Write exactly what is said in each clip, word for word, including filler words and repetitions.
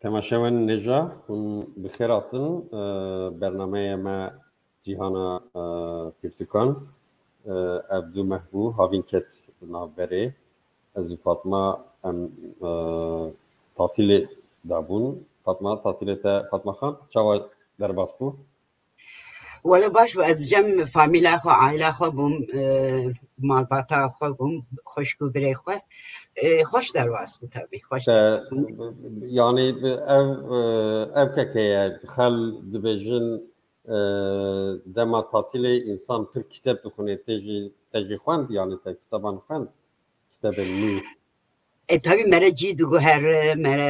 Temaşevanên hêja, hûn bi xêr hatin. E, bernameya me Cîhana, e, Pirtûkan. E, ev du meh bû, havîn ket navberê. Ez û Fatma em, e, tatîlê dabûn. Fatma, tatîlê te, Fatma Xan, çawa derbas bû? Wele baş bû, ez bi cem famîla xwe, aîla xwe bûm, e, malbata xwe bûm, xwişk û birê xwe. E, xweş derbas bû tabî, xweş Te, derbas bû. Yanî ev, e, ev keke ye, xel dibêjin, e, dema tatîlê însan pir kitêb dixwîne, te jî, te jî xwend, yanî te kitaban xwend, kitêbên nû. E, tabî mere cî diguhere, mere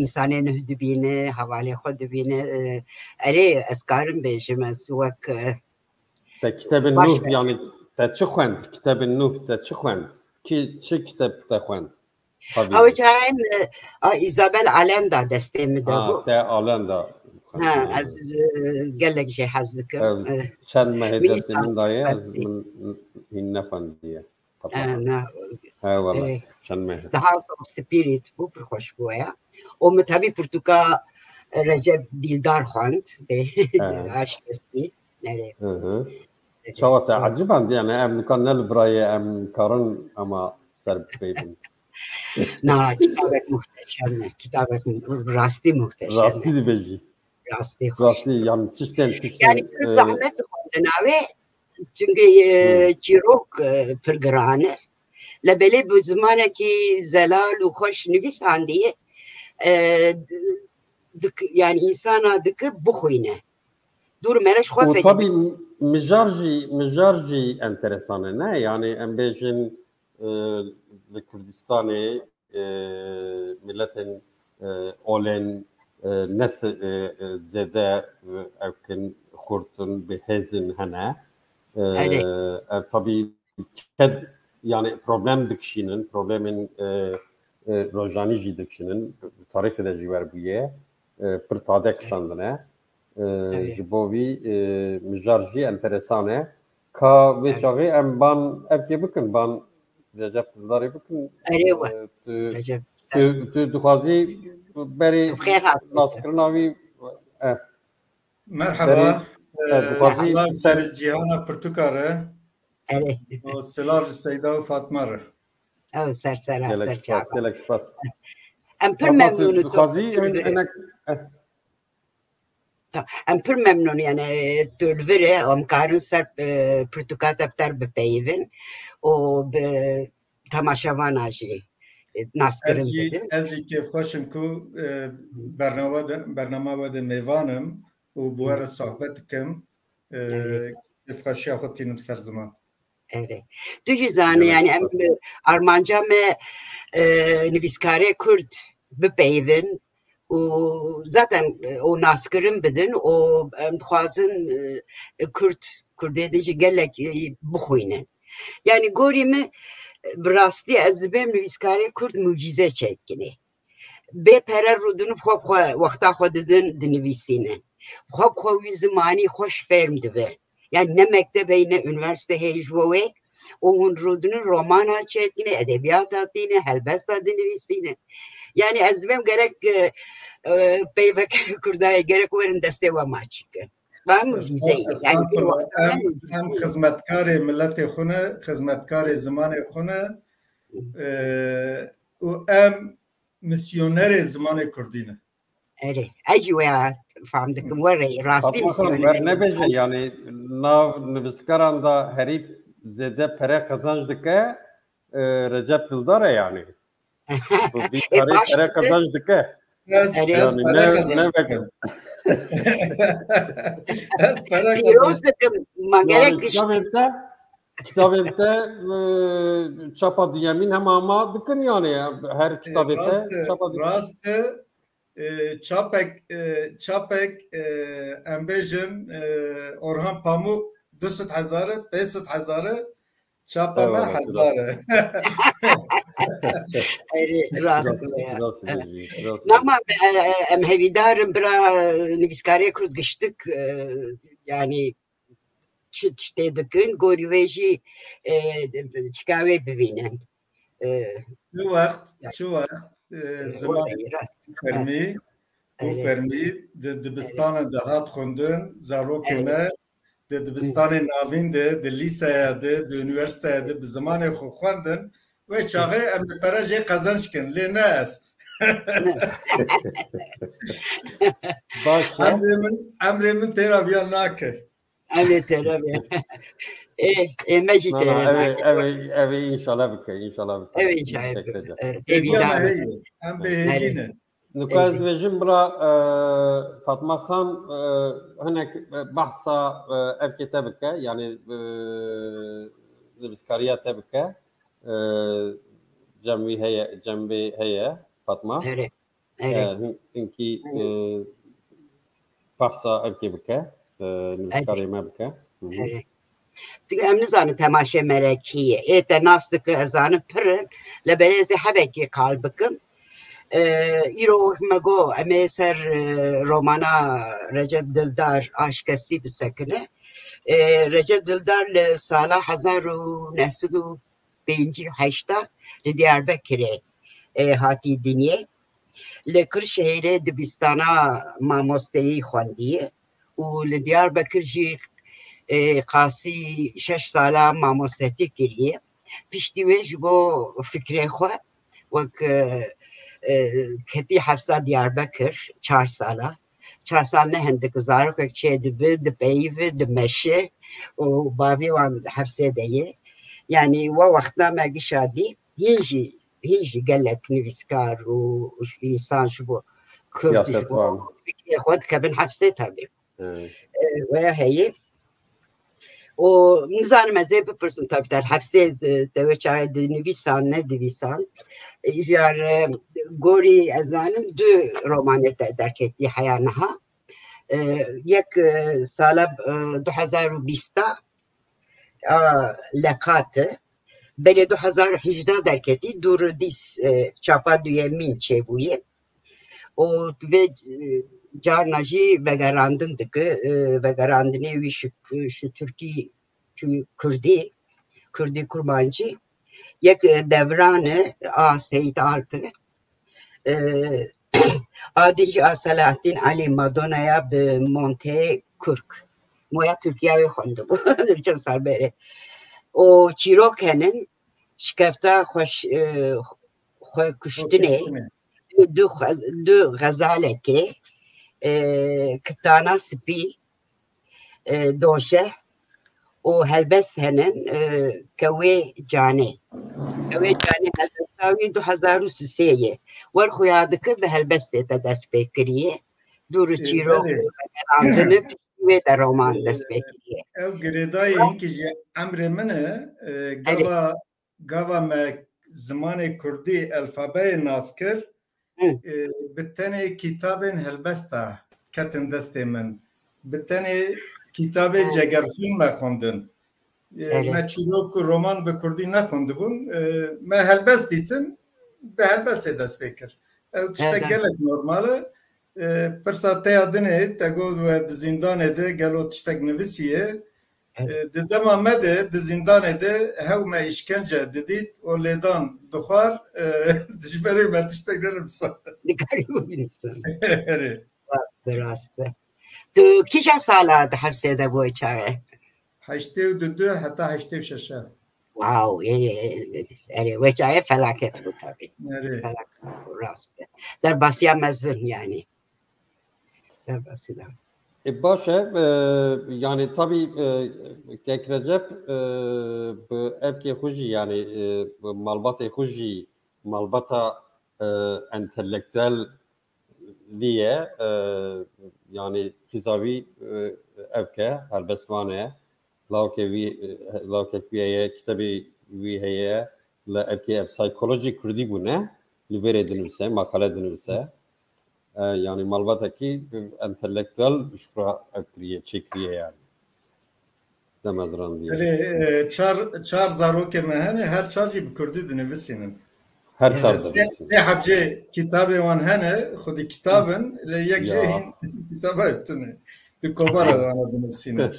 însanê nuh dibîne, hevalê xwe dibîne. E, erê, ez karim bêjim, ez wek, e, Te kitêbên Baş nû, be. Yanî te çi xwend? Kitêbên nû te çi xwend? Kî çi kitêb te xwend? Ew çaxê min, a, Isabel Allende destê min de Ha, bû. Te Allende xwend. Ha, ez, e, gelek jê hez dikim. Ev E, çend mehê min destê min dayê, ez, min hîn nexwendiye. He, na. He, wele. E, çend meh. The House of Spirit bû, pir xweş bû ya. O min tabî pirtûka Recep Dildar xwend. He. Aşkestî. Erê. Hı hı. Çawa te eciband, yani em nikan ne li birayê em karin ama ser bibin. Na, kitabek muhteşem e. Kitabek rastî muhteşem e. Rastî dibêjî. Rastî xweş. Rastî, yani tiştên, tiştên, Yani, e, zahmet xwendina wê, çünkü, e, Hı. çîrok, e, pir giran e. Lebelê bi zimanekî zelal û xweş nivîsandiye, e, dik-, yani, însana dike bixwîne. Dûr mere ji xwe Û fedî tabî mijar jî, mijar jî enteresan e, ne? Yani, em bêjin, e, li Kurdistanê, e, miletên, e, olên, e, ne se-, e, e, zêde, e, ewkin xurt in, bi hêzin hene. E, Erê. Ev tabî ked, yani problem dikişînin, problemên, e, e, rojanî jî dikişînin, tarîxê de jî werbûye, e, pir tade kişandine. E, Erê. Ji bo vî, e, mijar jî enteresan e. Ka vê Erê. çaxê em ban evkê bikin, ban Recep Dildarê bikin. Erê we. E, tu, Recep, tu, tu dixwazî berî Tu bi xêr hatî. naskirina wî, e, Merhaba. Berî, e, ez dixwazî Silav ser ji Cîhana Pirtûka re. Erê. Û silav ji Seyda û Fatma re. Ew ser sera, Gelek ser spas, çava. gelek spas. Em pir Fatma, tu memnûn û dixwazî tu hin-, hinek, eh. Em pir memnûn, yani, tu li vir e, em karin ser, e, pirtûka te bi te re bipeyivin û bi temaşevana jî, e, naskirin Ez jî, bidin. ez jî kêfxweş im ku, e, bernama de, bernama we de mêvan im û bi we re sohbet dikim. E, Erê. Kêfxweşiya xwe tînim ser ziman. Erê. Tu jî zanî, Gelek yani, em spas. bi armanca me, e, nivîskarê Kurd bipeyivin û zaten, e, û naskirin bidin û em dixwazin, e, Kurd, Kurdê din jî gelek, e, bixwînin. Yani gorî min, e, bi rastî ez dibêm nivîskarê Kurd mucîze çêdikinê. Bê pere rûdin û xwe bi xwe wexta xwe didin dinivîsînin. Xwe bi xwe wî zimanî xweş fêrm dibe. Yani ne mektebê ne unîversîte heye ji bo wê û hûn rûdinin romana çêdikine, edebiyata tîne, helbesta dinivîsîne. Yani ez dibêm gerek, e, e, peyveke Kurdayê gerek werin destê we maçî kin. Ba mucîze ye. Yani Estağfurullah. Em, em xizmetkarê miletê xwe ne, xizmetkarê zimanê xwe ne, e, û em misyonerê zimanê kurdî ne. Erê, ez jî waya fam dikim, were, rastî Fatma Xan, misyonerê. Wer nebêje, yani nav nivîskaran da herî zêde pere qezanc dike, e, Recep Dildar e yani. Bu bir E, pere, baş pere dikim. qezanc dike. Ez, Erê. ez Yani pere ne, qezanc ne dikim. Ez pere Pîroz qezanc dikim. dikim, ma Yani gerek giş- kitabên te, kitabên te, e, çapa duyemîn hema ma dikin yani, her E, kitabê te rast e, çapa dikin. rast e. E, çapek, e, çapek, e, em bêjin, e, Orhan Pamuk du sed hezar e, pênc sed hezar e, çapa me Eyvallah, hezar e. Erê, rast Rast, e ya. rast Evet. dibêjî, rast Nama, dibêjî. e, e, em hevîdar in bira nivîskarê Kurd giştik, e, yani çi tiştê dikin, gorî wê jî, e, çika wê bibînin. E, Çi wext, ya. çi wext, e, E, ziman orayı rast. fermî, Û fermî di dibistanan de hat xwendin, zarokê me di dibistanê navîn de, di lîseya de, di unîversîteya de bi zimanê xwe xwendin. Wê çaxê em dê pere jê qezenc kin, lê ne ez. Baş e. Emrê min, emrê min têra viya nake. Em ê têra viya. Ê, ê me jî têra nake. Ev ê, ev ê, ev ê înşallah bike, înşallah bike. Ev ê înşallah bike. Hêviya me heye. Em bê hêvî ne. Nika ez dibêjim bira, e, Fatma Xan, e, hinek, e, behsa, e, evkê te bike, yanî, e, nivîskariya te bike. E, cem wî heye, cem wê heye, Fatma. Erê, erê. E, hin-, hinkî, e, behsa evkê bike, e, nivîskarê me bike. Hı hı. Erê. Çünkü em nizanin temaşe merekî ye. Ê te nas dike, ez zanim pir in. Lê belê ez ê hebekê qal bikim. Ee, îro wek me got, em ê ser, e, romana Recep Dildar Aşkestî bisekine. Ee, Recep Dildar li sala hezar û neh sed û pêncî û heşt de li Diyarbekirê, e, hatî dinyê. Li Kırşehirê dibistana mamosteyî xwendiye û li Diyarbekir jî, e, qasî şeş sala mamostetik kiriye. Piştî wê ji bo fikrê xwe wek, e, e, ketî hefsa Diyarbekir çar sala. Çar sal ne hindik, zarokek çêdibe, dipeyive, dimeşe û bavê wan hefsê de ye. Yanî we wexta me gişa dî, hîn jî, hîn jî gelek nivîskar û, û însan ji bo Kurd, ji bo fikrê xwe dikevin hefsê tabii. E, we heye. Û nizanim ez ê bipirsim tabii, te hefsê di, te wê çaxê dinivîsan, nedivîsan. Îcar, e, gorî ez zanim du romanê te derketî heya niha. E, yek, e, sala, e, du hezar û bîst a, Leqat e. Belê du hezar û hejde derketî, dûr dîs, e, çapa duyemîn çêbûye. Û vê, e, carna jî vegerandin dike, e, vegerandinê wî ji, ji Tirkî çû Kurdî, Kurdî Kurmancî. Yek, e, Devran e, a Seyîd Alp e. E, a din jî a Selahattîn Elî Madonaya bi Monte Kurk. Moya Tirkiya wê xwendibû. Çend sal berê. Û çîrok henin, şikefta xweş, e, xwe kuştinê, du xwe-, du xezalekê, e, kitana spî, e, doşeh û helbest henin, e, Kewê Canê. Kewê Canê helbesta wî du hezar û sisê ye. Wer xuya dikir bi helbestê te dest pê kiriye. Dûr û çîrok û vegerandin, piştî wê de roman dest pê kiriye. Ew girêdayî hinkî jî emrê min e, e, gava Gava me zimanê kurdî, elfabeyê nas kir, e, bi tenê kitabên helbesta ketin destê min. Bi tenê kitabê Cegerxwîn me xwendin. E, me çîrok û roman bi kurdî nexwendibûn. E, me helbest dîtin, bi helbestê dest pê kir. Ew tiştek gelek normal e. E, pirsa te ya dinê, te got we di zîndanê de gelo tiştek nivîsiye? E, di dema me de, di zîndanê de hew me îşkence didît û lêdan dixwar, e, dijberê me tiştek nenivîsa. Dikarî binivîsin. Erê. Rast e, rast e. Tu kîja sala di hefsê de bûyî çaxê? Heştê û du heta heştê û şeş. Wow, e, e, e, erê, wê çaxê felaket bû tabii. Erê. Felaket bû, rast e. Derbasiya mezin yani. Derbasî de. E, baş e, e, yani tabii, e, Kek Recep, e, bi evkê xwe jî, yani, e, bi malbatê xwe jî, malbata, e, entelektuel vî ye, e, yani xîza wî, e, evke, helbestvan e. Lawkê wî, e, lawkek wî heye, kitabê wî heye, li evkê ev psychology kurdî bûne, li vêrê dinivise, makale dinivise. E, yani malbatekî entelektuel ji xwe ev kiriye, çêkiriye yani. Demezrandî. Belê, e, çar, çar zarokê me hene, her çar jî bi kurdî dinivîsînin. Her çar sê, sê hebcê kitabê wan hene, xwedî kitab in, lê yek jê hîn kitaba tune. Di kovara de wana dinivîsîne.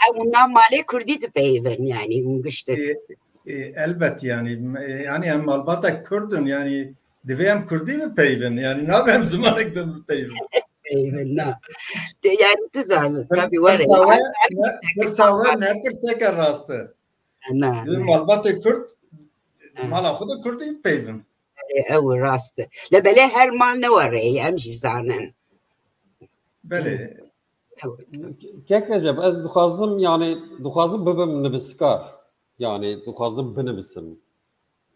Ew nav malê kurdî dipeyivin, yani, hûn giştin. E, e, elbet, yani, e, yani, em malbatek kurd in, yani, Divê em kurdî bipeyvin. Yani nabe em zimanek din bipeyvin. Eyvin, na. Te- Yani tu zanî, tabii var ya. Pirsa we, ne, pirsa we ne pirseke rast e. Na, Divê na. Malbatê kurd, Ha. mala xwe de kurdî bipeyvin. Ew rast e. Lê belê her mal ne were, em jî zanin. Belê. Kek Recep, ez dixwazim, yani dixwazim bibim nivîskar. Yani dixwazim binivisim.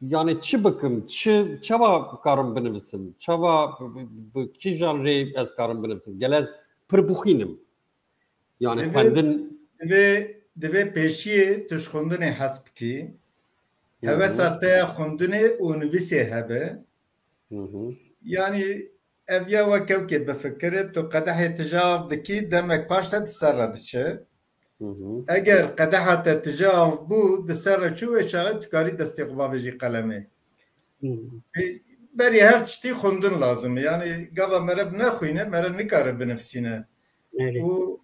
Yani çi bikim, çi, çawa karim binivisim, çawa bi, bi, bi kîjan rê ez karim binivisim? Gel ez pir bixwînim. Yani Divê- xwendin Divê, divê pêşiyê tu ji xwendinê hes bikî. Hı hı. Hewesa te ya xwendinê û nivîsê hebe. Hı hı. Yani ev ya wek kewkê bifikire, tu qedehê tije av dikî, demek paş te di ser re diçe. Hı hı. Eger qedeha te tije av bû, di ser re çû, wê çaxê tu karî destê xwe bavêjî qelemê. Hmm. Berî her tiştî xwendin lazim e. Yani gava meriv nexwîne, meriv nikare binivîsîne. Evet. Û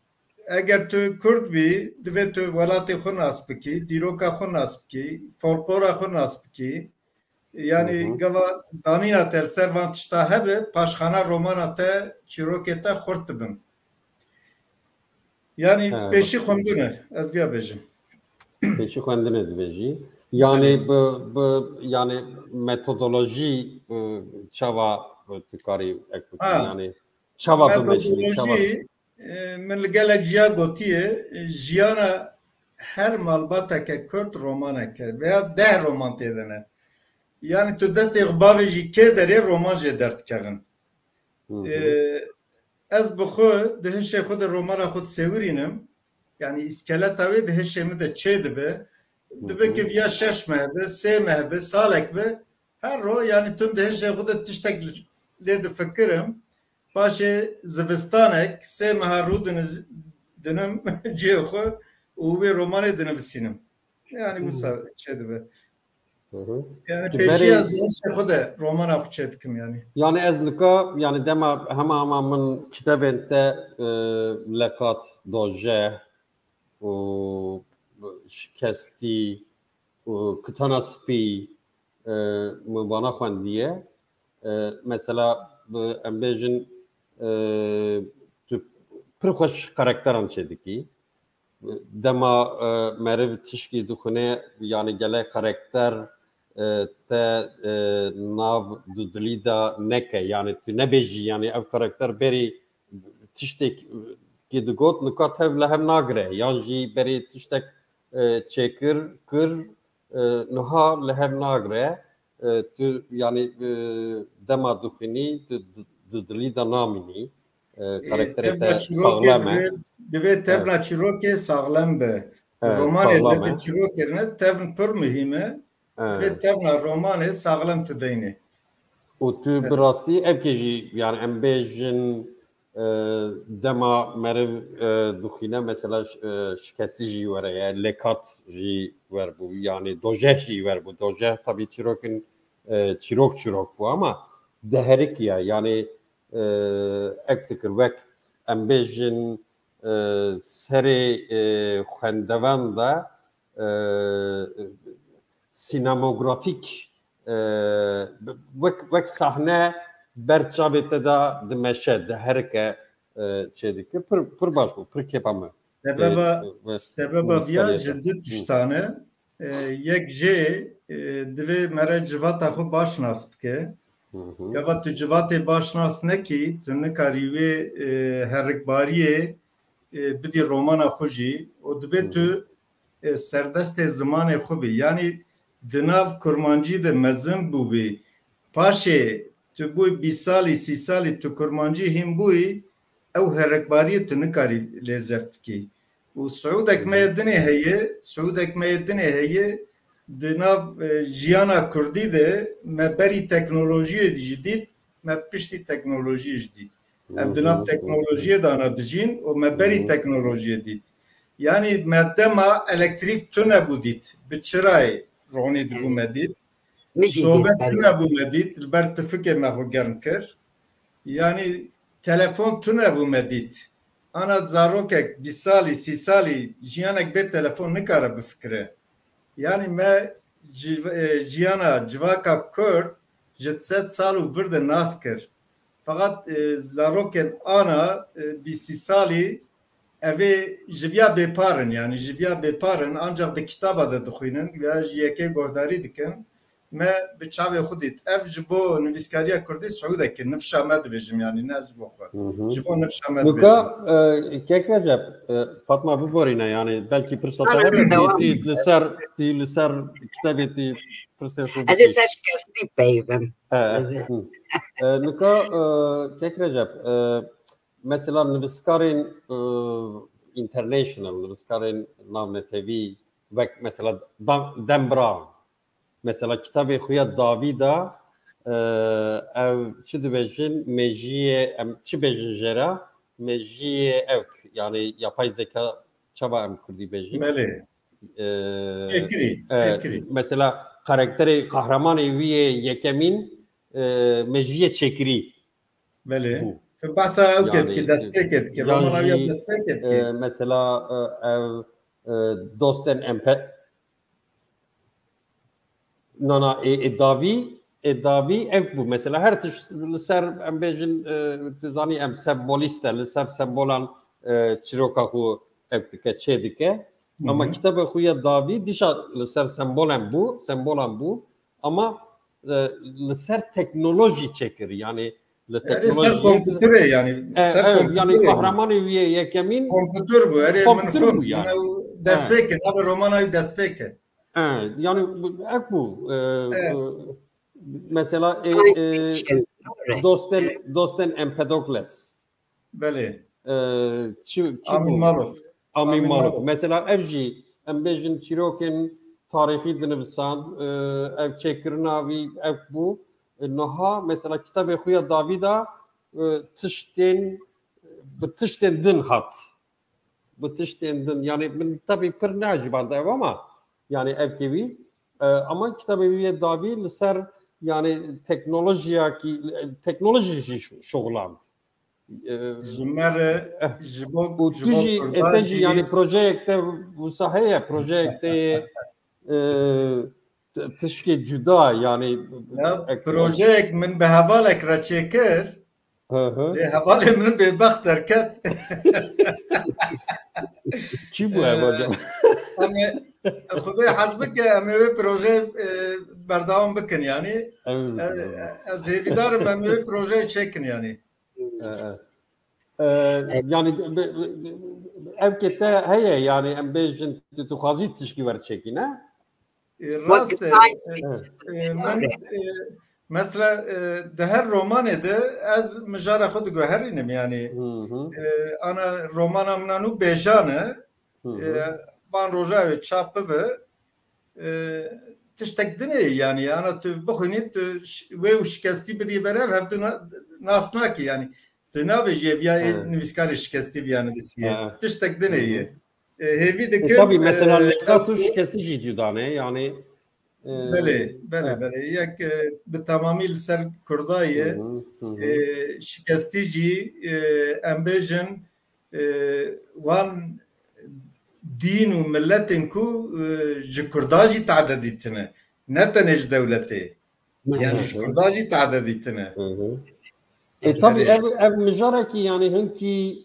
eger tu kurd bî, divê tu welatê xwe nas bikî, dîroka xwe nas bikî, folklora xwe nas bikî. Yani Hı hı. gava zanîna te li ser van tişta hebe, paşxana romana te, çîrokê te xurt dibin. Yani Ha, pêşî xwendin e, ez viya bêjim. Pêşî xwendinê dibêjî. Yani bi, bi yani metodolojî e, çawa e, tu karî ek bikî? Ha. Yani çawa bimeşî, çawa Metodolojî, e, min li gelek jiya gotiye, e, jiyana her malbateke kurd romanek e veya deh roman tê de ne. Yani tu destê xwe bavêjî kê derê roman jê derdikevin. Hı hı. E, ez bi xwe di hişê xwe de romana xwe disewirînim. Yani îskeleta wê di hişê min de çê dibe. Dibe Hı hı. ki ya şeş meh be, sê meh be, salek be. Her ro yani tim di hişê xwe de tiştek li- lê difikirim. Paşê zivistanek, sê meha rû diniz- dinim cihê xwe û wê romanê dinivîsînim. Yani Hı. wisa çê dibe. Hı hı. Yani Tu pêşî berê- ez di hişê xwe de romana xwe çê dikim yani. Yani ez nika yani dema hema hema min kitevên te e, Leqat, Doje û Şikestî û Kitana Spî e, min vana xwendiye. E, mesela bi- em bêjin e, tu pir xweş karakteran çêdikî. Dema e, meriv tişkî dixwine, yani gelek karakter e, te e, nav dudilî de neke. Yani tu nebêjî, yani ev karakter berî tiştekî digot, nika tev li hev nagire. Yan jî berî tiştek e, çêkir, kir, e, niha li hev nagire. E, tu yani e, dema dixwînî, tu di- dudilî de namînî. E, E, karakterê tevna te çîrokê saxlem e. Divê, divê tevna çîrokê saxlem be. Evet, Romanê saxlem de e. tu çîrok kirine, tevn pir muhîm e. Divê Evet. tevna romanê saxlem tu deynê. Û tu bi rastî ev kê jî, yani em bêjin e, dema meriv e, dixwîne, mesela ş- e, Şikestî jî were ye, Lekat jî wer bû, yani Dojeh jî wer bû. Dojeh tabî çîrokin e, çîrok çîrok bû ama deherikiye, yani e, ek dikir wek em bêjin e, serê e, xwendevan de e, sinemografîk e, wek, wek sahne ber çavê te de dimeşe, diherike e, çêdike. Pir, pir baş bû, pir kêfa me. Sebeba, E, ve- sebeba viya nivîskariyê ji te. du Hı. tiştan e. E, yek jê e, divê mere civata xwe baş nas bike. Hı hı. Gava tu civatê baş nas nekî, tu nikarî wê e, herikbariyê e, bidî romana xwe jî û dibê Hı hı. tu e, serdestê zimanê xwe bî. Yanî di nav kurmancî de mezin bûbî. Paşê tu bûyî bîst salî, sî salî tu kurmancî hîn bûyî, ew herikbariyê tu nikarî lê zeft bikî. Û siûdek me yê dinê heye, siûdek me yê dinê heye, di nav e, jiyana kurdî de me berî teknolojiyê jî dît, me piştî teknolojiyê jî dît. Em di nav teknolojiyê de ana dijîn û me berî teknolojiyê dît. Yanî me dema elektrîk tunebû dît, bi çirayê ronî dibû me dît. Sobe tunebû me dît, li ber tifikê me xwe germ kir. Yanî telefon tunebû me dît. Ana zarokek bîst salî, sî salî jiyanek bê telefon nikare bifikire. Yanî me civ- e, jiyana civaka Kurd ji sed sal û vir de nas kir. Feqet, e, zarokên ana, e, bîstî salî evê ji viya bêpar in, yanî ji viya bêpar in, ancaq di kitaba de dixwînin, ya ji yekê guhdarî dikin. Me bi çavê xwe dît. Ev ji bo nivîskariya kurdî siûdek e, nifşa me dibêjim, yanî ne ji bo xwe. Hı hı. Ji bo nifşa me Nuka, dibêjim. E, Kek Recep, e, Fatma biborîne, yanî belkî pirsa te Tabii, hebe, devam tî, tî edin. Li ser, tî li ser kitabê tî pirsê xwe Ez ê bikî. Ser şikestî peyivim. E, e, Evet. Hı. E, Nuka, e, Kek Recep, e, mesela nivîskarên, e, international, nivîskarên navnetewî, wek mesela Dan, Dan Brown, mesela kitabê xwe ya dawî de, e, ev çi dibêjin, mejiyê, em çi bêjin jê re, mejiyê ewk, yanî yapay zeka çawa em kurdî bêjin? Belê. E, Çêkirî, e, çêkirî. Mesela karakterê, qehremanê wî yê yekemîn, e, mejiyê çêkirî. Belê. Bû. Tu behsa ew Yanî, kedikî, destpêkê dikî, yan romana wî ya jî, destpêkê dikî. E, mesela, e, ev, e, dostên empe-, Nana, ê, ê davî, ê davî ev bû. Mesela her tişt li ser, em bêjin, e, tu zanî em sembolîst e, li ser sembolan, e, çîroka xwe ev dike, çê dike. Ama Hı hı. Kitabê xwe ya davî dîşa li ser sembolan bû, sembolan bû. Ama, e, li ser teknolojî çêkir. Yanî li Erê ser teknolojiyê kompûterê, yanî E, ser e, yanî kompûterê. Qehremanê wî yê yekemîn Kompûter bû, erê min kompûter xwend. Bû yanî. Min ew destpêkê, navê romana wî destpêkê. E, yanî bu, ek bû, e, Evet. E, mesela, e, Science e, fiction. Doğru. Dostên, dostên Empedokles. Belê. E, çi, çi Amin bû? Maluf. Amin Amin Maluf. Maluf. Mesela ev jî, em bêjin çîrokên tarîxî dinivisand, e, ev çêkirina wî, ev bû. E, niha mesela kitabê xwe ya davî de, e, tiştên, bi tiştên din hat. Bi tiştên din. Yanî min tabî pir neajiband ev ama, yanî ev kevî. E, ama kitabê wî yê davî li ser, yanî teknolojiyakî, teknolojî jî şo-, şoxland. E, Ji me re, eh, ji bo, û ji tu bo jî, e, Kurdan te jî, jî yanî projeyek te wisa heye, projeyek te yê, e, t-, tişkê cuda, yanî Ya, ek-, projeyek min bi hevalek re çêkir. Hı hı. Lê hevalê min bêbext derket. Kî bû heval? Em ê, Xwedê hez bike, em ê wê proje, e, berdewam bikin, yanî. Em, E, ez hêvîdar im, em ê wê proje çêkin, yanî. E, e. E, yanî, be-, be-, be-, ev ke te heye, yanî, em bêjin, tu, tu xwazî tişkî wer çêkî, ne? E, Rast e, science e, fiction. E, min, e, mesela, e, di her romanê de ez mijara xwe diguherînim, yanî, Hı hı. e, ana romana min a nû bêjan e, Hı hı. e, van roja wê çap bibe, e, tiştek din e, yanî, ana tu bixwînî, tu ş-, wê û şikestî bidî ber ev, hev tu na-, nas nakî, yanî. Tu nabêjî ev ya He. nivîskarê şikestî viya nivîsiye. He. Tiştek din e Hı hı. ye. E, hêvî E, dikim, tabii, mesela, e, lêka ev tu şikestî jî cuda ne, yanî, e, Belê, belê, he. belê. Yek, e, bi temamî li ser Kurda ye. Hı hı, hı hı. E, şikestî jî, e, em bêjin, e, wan dîn û miletên ku, e, ji Kurda jî tade dîtine. Ne tenê ji dewletê. Yanî ji Kurda jî tade dîtine. Hı hı. E, tabii, ev, ev mijarekî, yanî, hinkî,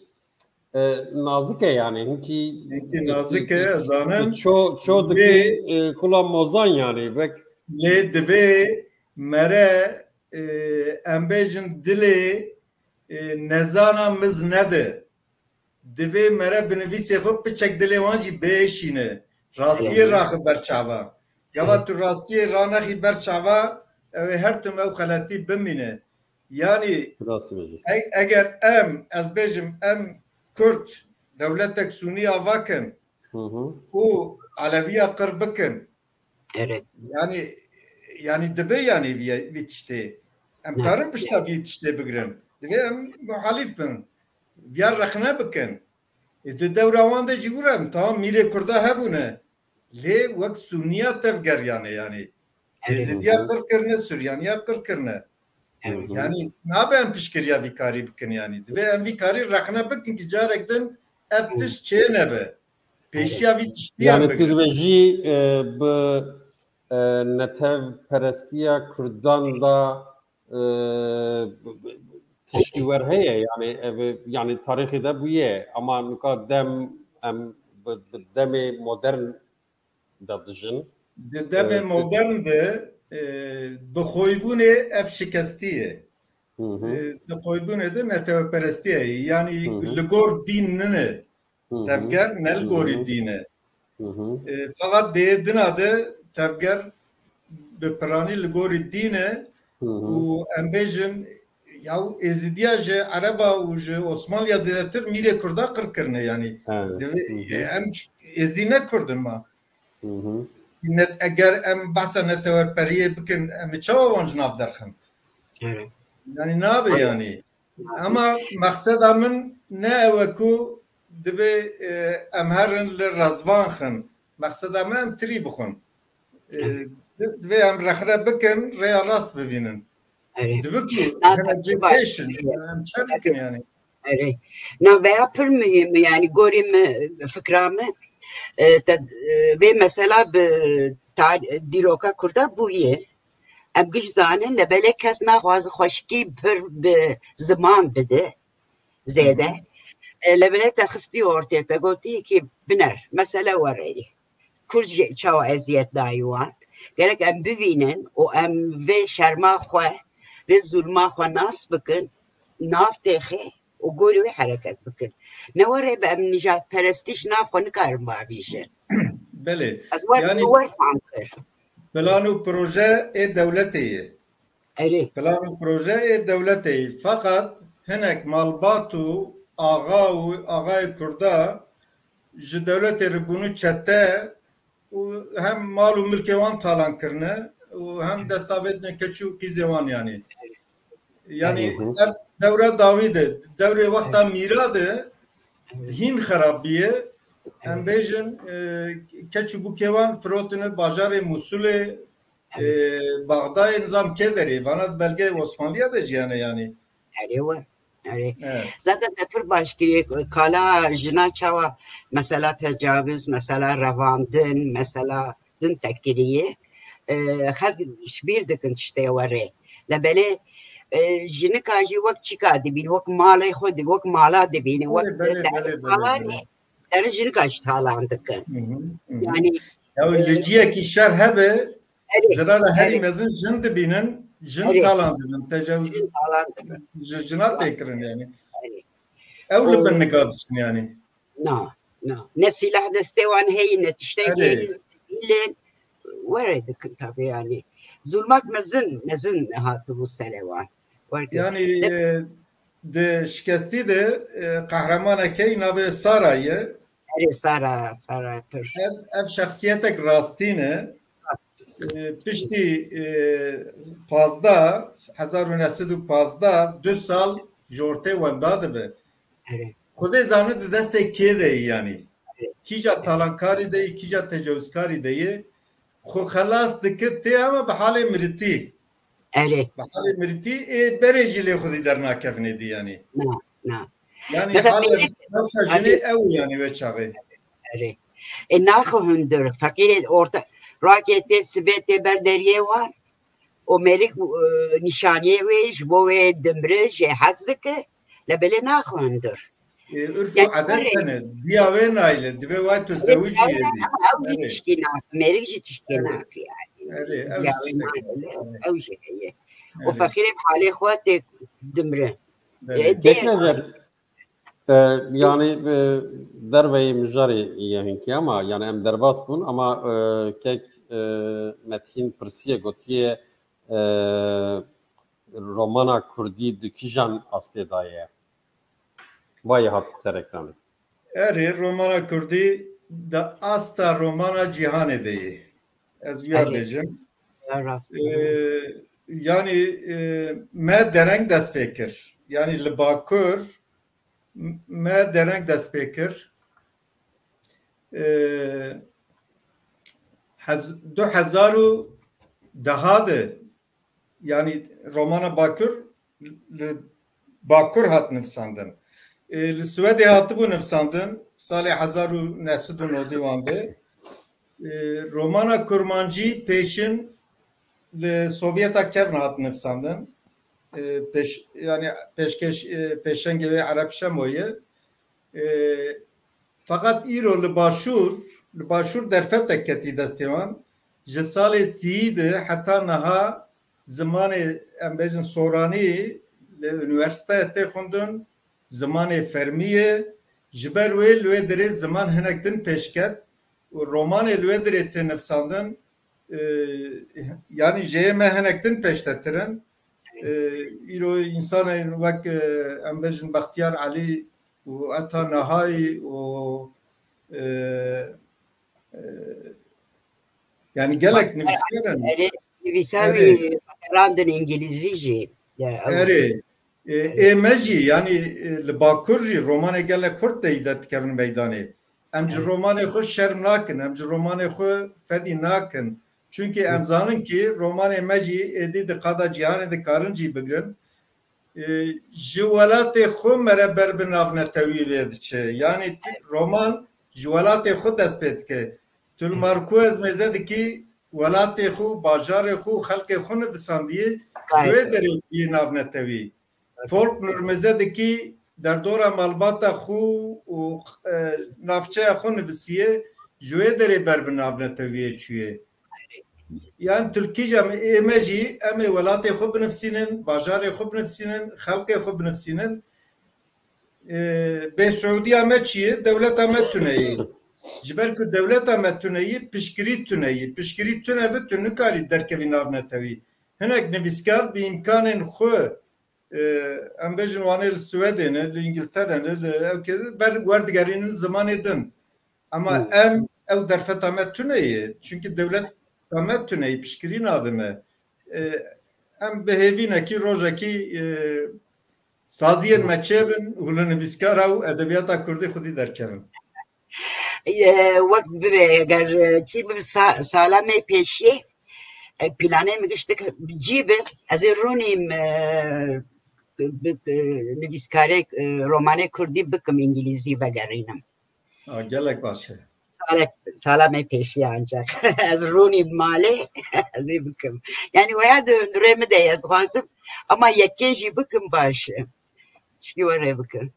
e, nazik e, yanî, hinkî Hinkî nazik e, ez zanim. Ço, ço dikî, Lê e, kula mozan, yanî, bek. Lê divê mere, e, em bêjin dilê, e, nezana miz nede. Divê mere binivîsê xwe piçek dilê wan jî biêşîne. Rastiyê Eyvallah. raxi ber çava. Gava tu rastiyê ranexî ber çava, ew ê her tim ew xeletî bimîne. Yanî Rast bêjî. e-, eger em, ez bêjim, em Kurd dewletek Sûnî ava kin Hı hı. û Eleviya qir bikin, Evet. Yanî, yanî dibe yanî vî, vî tiştê. Em Ne? karin pişta vî tiştê bigirin. Divê em muhalîf bin. Viya rexne bikin. E, di dewra wan de jî wira em, tamam, mîrê Kurda hebûne. Lê wek Sûniya tevgeriyane yanî. Evet. Êzidiya qir kirine, Suryaniya qir kirine. Evet. Yanî nabe em piştgiriya vî karî bikin yanî. Divê em vî karî rexne bikin ki carek din ev Evet. tişt çê nebe. Pêşiya vî tiştî em Yanî tu bigirin. dibêjî, e, bi, e, netewperestiya Kurdan da, e, tişkî wer heye, yani, ev, yani tarîxê de bûye, ama nika dem, em bi, bi demê modern de dijin. Di demê E, modern de, e, bi xwîbûnê ev şikestî ye. Hı hı. E, di xwîbûnê de netewperestî ye. Yani Hı hı. li gor dîn nine. Hı hı. Tevger ne li Hı gorî hı. dîn e. Hı hı. E, feqet dê dina de tevger bi piranî li gorî dîn e Hı hı. û em bêjin, ya Êzidiya ji Ereba û ji Osmanliya zêdetir mîrê Kurda qir kirine, yani. Evet. Divê, Hı hı. em Êzidî ne Kurd in ma. Hı hı. Net, eger em behsa neteweperiyê bikin, em ê çawa wan ji nav derxin? Evet. Yani nabe Evet. yani. Ama mexseda min ne ew e ku dibê, e, em herin li Rezvan xin. Mexseda me em tirî bixwin. E, Evet. di-, divê em rexne bikin, rêya rast bibînin. Evet. Dibe ku Na, hinek jê tabii. pêş in, em çer bikin yani. Erê. Na veya pir muhîm e, yani gorî min, fikra min, e, te, e, vê mesela bi ta-, dîroka Kurda bûye. Em giş zanin, lebelê kes naxwaze xweşikî pir bi ziman bide, zêde. Hı hı. E, lebelê te xistî ortê, te gotî ki biner, mesele wereyê. Kurd jî çawa eziyet dayî wan. Gerek em bivînin û em vê şerma xwe, vê zulma xwe nas bikin, nav têxê û gorî wê hereket bikin. Ne were be em nijadperestî ji nav xwe nikarin bavîjin. Belê. Ez wer, Yani wer fam kir. Plan û proje ê dewletê ye. Erê. Plan û proje ê dewletê ye. Feqet hinek malbat û axa û axayê Kurda ji dewletê re bûne çete û hem mal û milkê wan talan kirine û hem destavêdine keç û qîzê wan yani. Yani Hı hı. ev dewra dawî de, dewrê wexta mîra de hîn xerab bîye. Em bêjin, e, keç û bûkê wan firotine bajarê Musulê, e, Baxdayê nizam kê derê. Vana di belgeyê Osmanliya de jiyane yani. Erê we. Erê. Evet. Zaten te pir baş kiriye, kala jina çawa mesela tecavüz, mesela revandin, mesela din te kiriye. E, xelk ji bîr dikin tiştê werê. Lebelê, e, jinika jî wek çîka dibîn, wek malê xwe di-, wek mala dibîne, wek Belê, belê, de-, belê, belê, mala belê. ne, der jinika jî talan dikin. Hı hı, hı hı. Yani, Ya e, li ciyekî şer hebe, Erê, zirara herî erê. mezin jin dibînin, jin Erê. talan dibin, tecawüz Jin talan dibin. ji jina tê kirin yani. Erê. Ew li O bin nika diçin yani. Na, na. Ne sîlah destê wan heye, ne tiştek Erê. heye, sivîl in. Were dikin tabi yani. Zulmak mezin, mezin hatibû serê wan. Were Yani, de- e, di şikestî de, e, qehremanekey navê Sara ye. Erê Sara, Sara pir. Ev, ev şexsiyetek rastîn e. E, piştî, e, pazdeh, hezar û neh sed û pazdeh, du sal ji ortê wenda dibe. Erê. Xwedê zane di destê kê de yî yanî. Kîja talankarî de yî, kîja tecawizkarî de yî. Xwe xelas dike tê ama bi halê miritî. Erê. Bi halê miritî ê berê jî lê xwedî dernakevin êdî yanî. Na, na. Yanî Mesela halê Mêrik, nefsa jinê hadi. ew yanî wê çaxê. Erê. E, naxwe hundir. Feqîrê orta, rakê tê sibê tê ber deriyê wan. O Mêrik, e, nîşaniyê wê ji bo wê dimre jê hez dike. Lebelê naxwe hundir. E, urf û Yani, edet erê. hene. Diya wê nayle. Divê wayê tu Erê, zewicî nayle, yê dî. ama ew jî Erê. tişkî nake. Mêrik jî tişkî Erê. nake yani. Erê, ew Diya jî wê tiştek nayle, hene. ew jî heye. O Erê. feqîrê bi halê xwe tê dimre. Belê. E, Peki dê- Necer, e, yani, e, derveyê mijarê ye hinkî ama, yani em derbas bûn ama, e, kek, e, Metîn pirsiye gotiye, e, romana kurdî di kîjan astê de ye? Vayê hat ser ekranê. Erê, romana kurdî di asta romana cîhanê de ye. Ez wiya Erê. bêjim. Ya rast. Ee, yani, e, me dereng dest pê kir. Yani li Bakur m-, me dereng dest pê kir. Ee, hez-, du hezar û deha de, yani romana Bakur li Bakur hat nivîsandin. Ê, li Swedê hatibû nivîsandin, salê hezar û neh sed û nodî wan de. E, romana kurmancî pêşin li Sovyeta kevn hat nivsandin. E, pêş, yani pêşkeş, e, pêşengê wê Ereb Şemo ye. E, feqet îro li başûr, li başûr derfetek ketî destê wan. Ji salê sîyî de heta niha zimanê, em bêjin, soranî li unîversîteyê tê xwendin, zimanê fermî ye. Ji ber wê li wê derê ziman hinek din pêş ket û romanê li wê derê tê nivsandin, e, yanî ji yê me hinek din pêştetir in. E, îro însanên wek, e, em bêjin Bextiyar Elî û heta nihayî û, e, e, yanî gelek nivîskar in. Erê, nivîsarî Erê. Vegerandin îngilîzî jî. Ya, ew Erê. E, ê me jî, yanî, e, li Bakur jî romanê gelek kurt de îdet dikevin meydanê. Em ji Evet. romanê xwe şerm nakin, em ji romanê xwe fedî nakin. Çunkî em Evet. zanin kî romanê me jî êdî di qada cîhanê dikarin cî bigrin. E, ji welatê xwe mere ber bi navnetewî vê diçe. Yanî tu, roman ji welatê xwe dest pê dike. Tu li Markû ez mêze dikî welatê xwe, bajarê xwe û xelkê xwe nivisandiyê, ji wê derê bî navnetewî. Folk nirmize dikî derdora malbata xwe û, e, navçeya xwe nivisiye, ji wê derê ber bi navnetewiyê çûye. Yan tu li kîjan ê me jî, em ê welatê xwe binivsînin, bajarê xwe binivsînin, xelkê xwe binivsînin. E, bê Siûdiya me çi ye? Dewleta me tune ye. Ji ber ku dewleta me tune ye, piştgirî tune ye. Piştgirî tune bi, tu nikarî derkevî navnetewî. Hinek nivîskar bi îmkanên xwe, e, em bêjin, wanê li Swedê ne, li Îngiltere ne, li ewkê ber werdigerînin zimanê din. Ama Hmm. em ew derfeta me tune ye. Çunkî dewleta me tune ye, piştgirî nade me. E, em bi hêvînekî rojekî, e, saziyên me çêbin û li nivîskara û edebiyata kurdî xwedî derkevin. E, wek bibe, eger, e, çî bibe sa-, sala me pêşiyê, e, planê min giştik cî bi, ez ê rûnîm, e, bi, bi, nivîskarê, e, romanê kurdî bikim, îngilîzî vegerînim. Ha, gelek baş e. Salek, sala me pêşiya ancak. Ez rûnîm malê, ez ê bikim. Yani waya di, di rê min de ye, ez dixwazim. Ama yekê jî bikim baş e. Tişkî we rê bikim.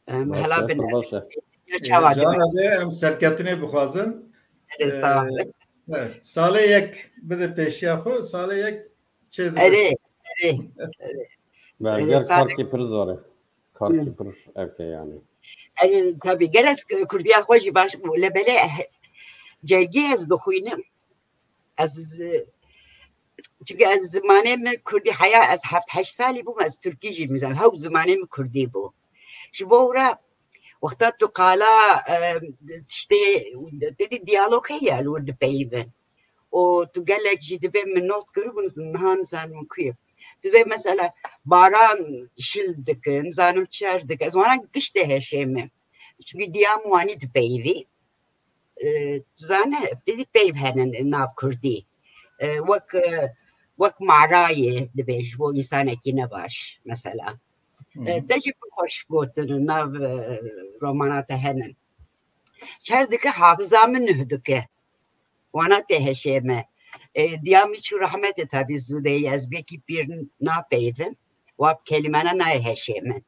Em, Baş hela e, bin. Pir baş e. Ya Ee, çawa dibe? Jara de em serketinê bixwazin. Erê, sağ ol. Ee, evet, salê yek bide pêşiya xwe, salê yek çê dibe. Erê, erê, erê. Berger Erê, sağ ol. Karkî pir zor e. Karkî Hı. pir ewke yani. Erê, tabii, gerek kurdiya xwe jî baş bû. Lebelê he-, cergê ez dixwînim. Ez, çünkü ez zimanê min kurdî heya ez heft heşt salî bûm, ez tirkî jî nizam. Hew zimanê min kurdî bû. Ji bo wira wexta tu qala, e, tiştê, têdî diyalog heye li wir dipeyivin. Û tu gelek jî dibê min not kiribûn, niha nizanim ku ye. Dibê mesela baran şil dikin, nizanim çer dikin. Ez wana giş dê heşê min. Çünkü diyam wanî dipeyivî. E, tu zane, têdî peyv hene nav kurdî. E, wek, e, wek marayê dibê ji bo însanekî nebaş, mesela. Hı hı. E, te jî pir xweş gotin, nav, e, romana te hene. Çer dike, hafiza min nuh dike. Wana tê heşê me. E, diya min çû rehmetê, tabî zû de ye, ez bêkî pîr napeyivim. Wa bi kelîmana nayê heşê min.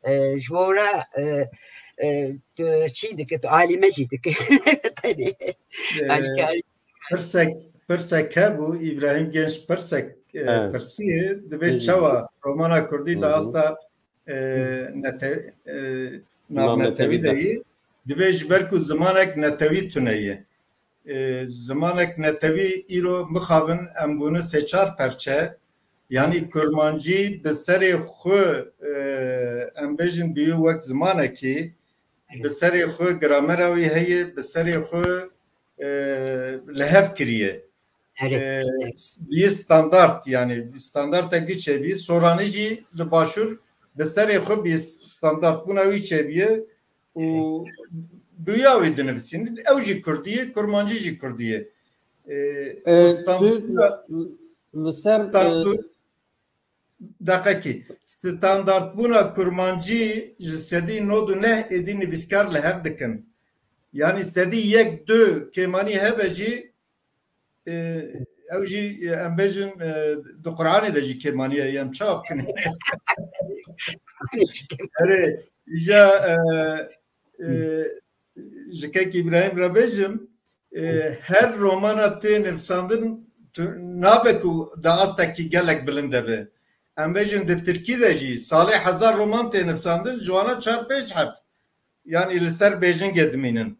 E, ji bo re, e, e, tu çî dike, tu alî me jî dike. Tenê E, alîkarî. Pirsek, pirsek hebû, Îbrahîm Genç pirsek, e, Evet. pirsiye, dibê Peki. çawa romana kurdî Hı hı. da asta, e, nete-, e, navnetewî de yî, dibê ji ber ku zimanek netewî tune ye. E, zimanek netewî îro mixabin em bûne sê çar perçe, yanî kurmancî bi serê xwe, e, em bêjin bîyo wek zimanekî, bi serê xwe gramera wî heye, bi serê xwe, e, li hev kiriye. Erê. E, s-, bîye standart, yanî standartek wî çêbî, soranî jî li başûr bi serê xwe bîye standartbûna wî çêbîye û bi ya wî dinivîsînin. Ew jî kurdî ye, kurmancî jî kurdî ye. E, E, û standartbûna, tu li ser, e, standart-, Deqekî. Standartbûna kurmancî ji sedî nod û neh êdî nivîskar li hev dikin. Yanî sedî yek du kêmanî hebe jî, e, ew jî, e, em bêjin, e, di Quranê de jî kêmanî ye, em çawa bikin? Erê, îja, e, e, ji kek Îbrahîm re bêjim, e, her romana tê nivîsandin tu, nabe ku di astekî gelek bilind de be. Em bêjin di tirkî de jî salê hezar roman tê nivîsandin, ji wana çar pênc heb, yanî li ser bêjingê dimînin.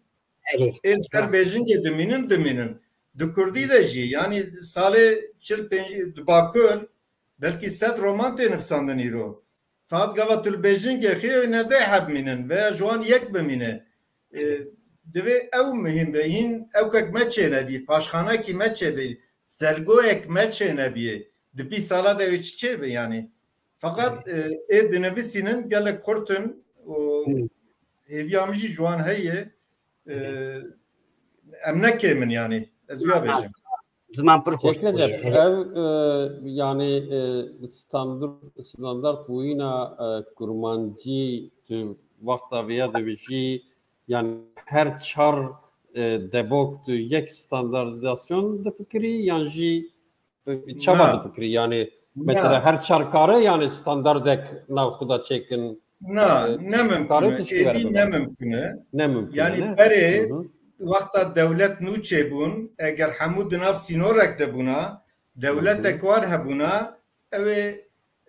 Erê. Ê li ser bêjingê dimînin, dimînin. Di kurdî de jî, yanî salê çil pênc di Bakur, belkî sed roman tê nivîsandin îro. Feqet gava tu li bêjingê xî, ew ne deh heb mînin veya ji wan yek bimîne. E, divê ew muhîm be. Hîn ewkek me çênebî, paşxanekî me çêbî, sergoyek me çênebî. Di bîst sala de wê çi çêbe yanî? Feqet, e, ê dinivîsînin gelek xurt in û hêviya min jî ji wan heye. E, em ne kêm in yanî. Ez wiya bêjim. Ziman pir xweş Kek Recep, bûye. Ev, e, yanî, e, standard, standard bûyîna, e, kurmancî tu wexta vêya dibijî, yanî her çar, e, debok tu yek standardîzasyon difikirî yan jî, e, çawa Na. difikirî? Yanî Na. mesela her çar kare yanî standardek nav xwe de çêkin. Na, e, ne mimkun e. Êdî ne mimkun e. Ne mimkun e, Yanî ne? berê Hı hı. wexta dewlet nû çêbûn, eger hemû di nav sînorek de bûna, dewletek Hı hı. wan hebûna, ew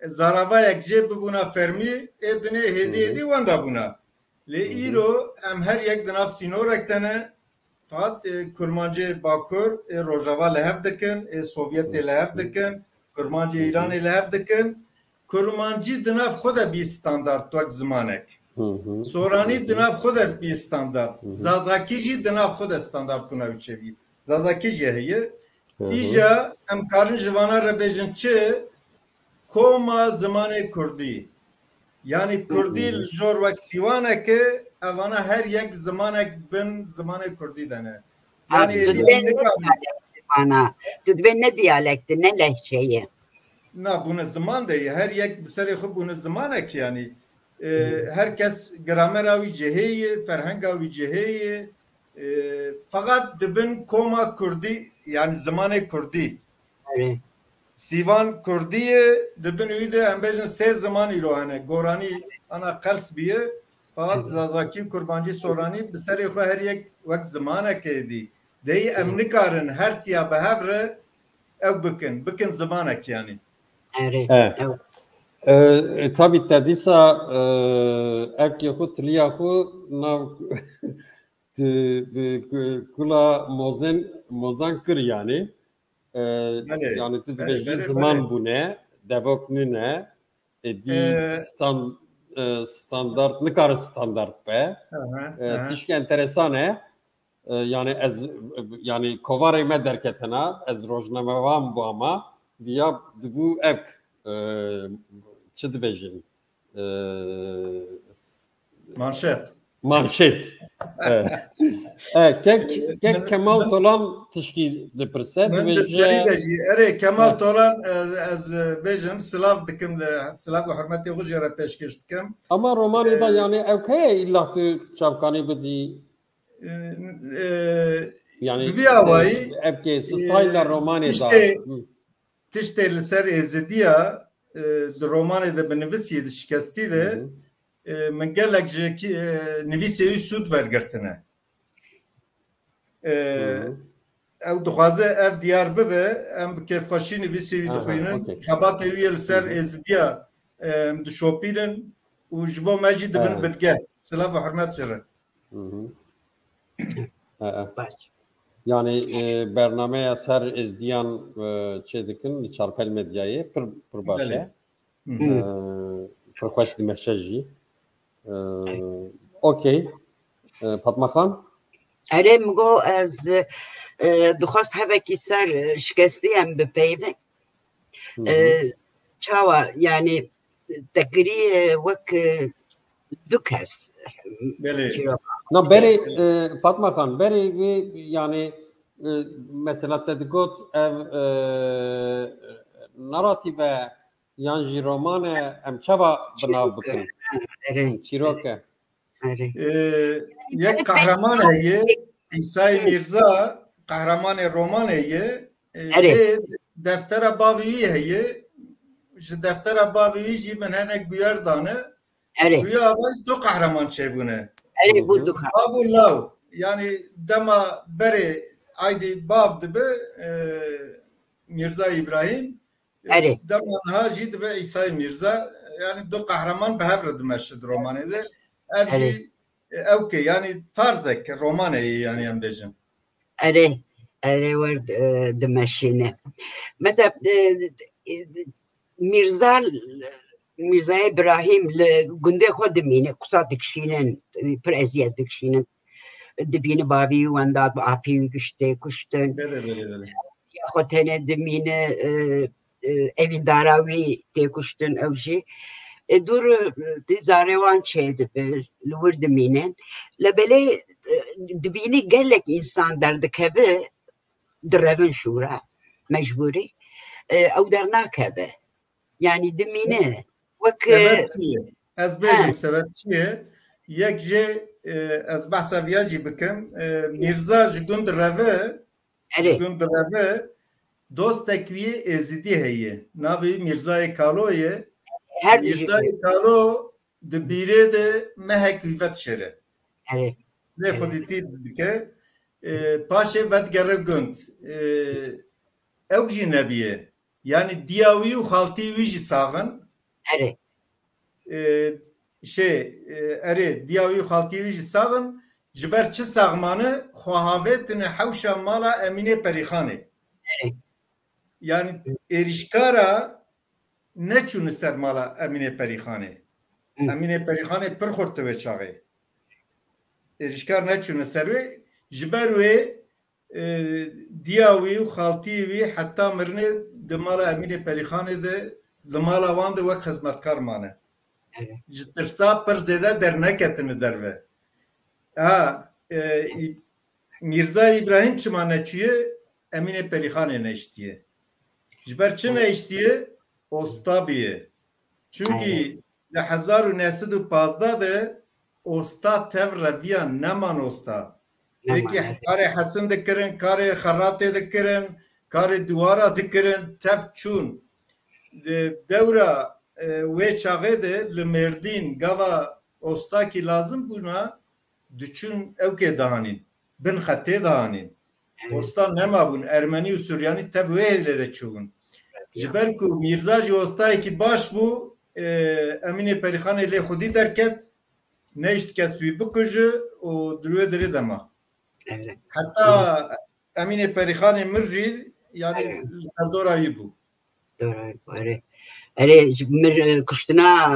ê zaravayek jê bibûna fermî, ê dinê hêdî Hı hı. hêdî wenda bûna. Lê Hı hı. îro em her yek di nav sînorek de ne, Feqet, e, kurmancê Bakur, ê Rojava li hev dikin, ê Sovyetê li hev dikin, kurmancê Îranê li hev dikin. Kurmancî di nav xwe de bî standard wek zimanek. Hı hı. Soranî Hı hı. di nav xwe de bî standard. Hı hı. Zazakî jî di nav xwe de standard bûna ew çêbî. Zazakî jî heye. Hı hı. Îja em karin ji vana re bêjin çi? Koma zimanê kurdî. Yanî kurdî Hı hı. li jor wek sîwanek e, evana her yek zimanek bin zimanê kurdî de ne. Ha, Yanî tu êdî divê em ne nikarî. diyalekt zimana, tu divê ne diyalekt, ne lehçe ye. Na, bûne ziman de ye. Her yek bi serê xwe bûne zimanek yanî. E, Hı. her kes gramera wî cihê ye, ferhenga wî cihê ye. E, feqet dibin koma kurdî, yanî zimanê kurdî. Erê. Sîvan kurdî ye, di bin wî de em bêjin sê ziman îro hene. Goranî ana qels bîye, feqet Hı. Zazakî, Kurmancî, Soranî bi serê xwe her yek wek zimanek êdî. Deyî em Hı. nikarin her siya bi hev re ew bikin, bikin zimanek yanî. Erê, E. ew. E, e, tabî te dîsa, e, evkê xwe, tiliya xwe nav tu, e, ku-, kula mozen, mozan kir yanî. E, Belê, yanî tu belê, dibêjî belê, ziman belê. bûne, devok nîne, êdî Ee, stan-, e, standard, nikare standard be. Aha, E, aha. tişkî enteresan e. E, yanî ez, yanî kovarê me derketine, ez rojnamevan bûma, viya dibû evk, e, çi dibêjin? E, Manşet. Manşet. E, e, kek, kek Min, Kemal min, Tolan tişkî dipirse, min dibêje di serî de jî, erê, Kemal Tolan, e, ez, e, bêjim, silav dikim li, silav û hurmetê xwe jê re pêşkêş dikim. Ama romanê de, e, yanî ew heye îlla tu çavkanî bidî? E, e, Yanî, bi vî awayî, e, ev kê, e, stayla romanê de. Tiştê, Hı. tiştê li ser êzidiya, e, di romanê de bi nivîsiyê di şikestî de, Hı hı. e, min gelek ji kî-, e, nivîsê wî sûd wergirtine. E, Hı hı. ew dixwaze ev diyar bibe, em bi kêfxweşî nivîsê wî Aha, dixwînin. okey. Xebatê wî yê li ser Hı hı. êzidiya, e, em dişopînin û ji bo me jî dibin Aha. bilge. Silav û hurmet ji re. Hı hı. E, e. Baş. Yanî, e, bernameya ser êzdiyan, e, çê dikin li Çarpel Medyayê. Pir, pir baş Belê. e. Hı hı. E, pir xweş dimeşe jî. E, Evet. okey. E, Fatma Xan? Erê, min got ez, e, dixwest hevekî ser, e, şikestî em bipeyvin. Hı hı. E, çawa, yanî, te kirî, e, wek, e, du kes, Belê. çîroka. Na, berê, Belê. e, Fatma Xan, berê wê, yanî, e, mesela te digot ev, e, naratîve yan jî roman e, em çawa bi nav Çîrok e. bikin? Ha, erê. Çîrok e. Erê. Ee, yek qehreman heye, Îsayê Mîrza, qehremanê romanê ye. Ee, Erê. Lê deftera bavê wî heye. Ji deftera bavê wî jî min henek bûyer dane. Erê. Wî avay du qehreman çêbûne. Erê, bû du qehreman. Bav û law. Yani dema berê aydî bav dibe, e, Mîrza Îbrahîm, Erê. Dema niha jî dibe Îsayê Mîrza, yani du qehreman bi hev re dimeşe di romanê de. Ev Erê. Jî, e, ew ke, yani tarzek romanê ye, yani em bêjin. Erê, erê wer, e, dimeşîne. Mesela, e, e, Mîrza, Mîrza Îbrahîm li gundê xwe dimîne, qisa dikişînin, pir eziyet dikişînin. Dibîne bavî wî wenda, bi apî wî giştê kuştin. Belê, belê, belê. Ya xwe tenê dimîne, e, e, evîndara wî tê kuştin ew jî. E, dûr, e, di zarê wan çêdibe, li wir dimînin. Lê belê, e, dibînî gelek însan derdikeve, direvin şûra, mecbûrî. E, ew dernakeve. Yani dimîne. Wek, e, sebeb çi ye? Ez bêjim sebeb çi ye? Yek jê, e, ez behsa viya jî bikim. E, Mîrza ji gund reve, Erê. Ji gund reve, dostek wî Êzidî heye. Navê wî Mîrzayê Kalo ye. Her du jî Mîrzayê Kalo di bîrê de mehek wî vedişêre. Erê. Lê Erê. Xwedîtî dike. E, paşê vedigere gund. E, ew jî nebiye. Yani diya wî û xaltî wî jî sax in. Erê. E, şey, e, erê, diya wî û xaltî wî jî sax in. Ji ber çi sax mane? Xwe havêtine hewşa mala Emînê Perîxanê. Erê. Yani êrîşkara neçûne ser mala Emînê Perîxanê. Hı. Emînê Perîxanê pir xurt wê çaxê. Êrîşkar neçûne ser wê. Ji ber wê, e, diya wî û xaltiyê wî heta mirinê di mala Emînê Perîxanê de, di mala wan de wek xizmetkar mane. Evet. Ji tirsa pir zêde derneketine derve. Ha, e, Î-, Mîrza Îbrahîm çima neçûye? Emînê Perîxanê neiştiye. Ji ber çi neiştiye? Osta biye. Çunkî Aynen. Di hezar û neh sed û pazdeh de osta tev reviya, neman osta. Neman, Yekî evet. Karê hesin dikirin, karê xeratê dikirin, karê duwara dikirin, tev çûn. Di dewra, e, wê çaxê de li Mêrdîn gava ostakî lazim bûna, diçûn ewkê dihanîn, bin xetê dihanîn. Evet. Osta nemabûn, Ermenî û Suryanî tev wê hêlê de çûbûn. Evet, Ji ya. ber ku Mîrza jî ostayekî baş bû, e, Emînê Perîxanê lê xwedî derket, nehişt kes wî bikuje û di wê dirê de ma. Evet. Heta Evet. Emînê Perîxanê mir jî, yani Evet. li tevdora wî bû. Doğru, erê. Erê, ji mir, e, kuştina,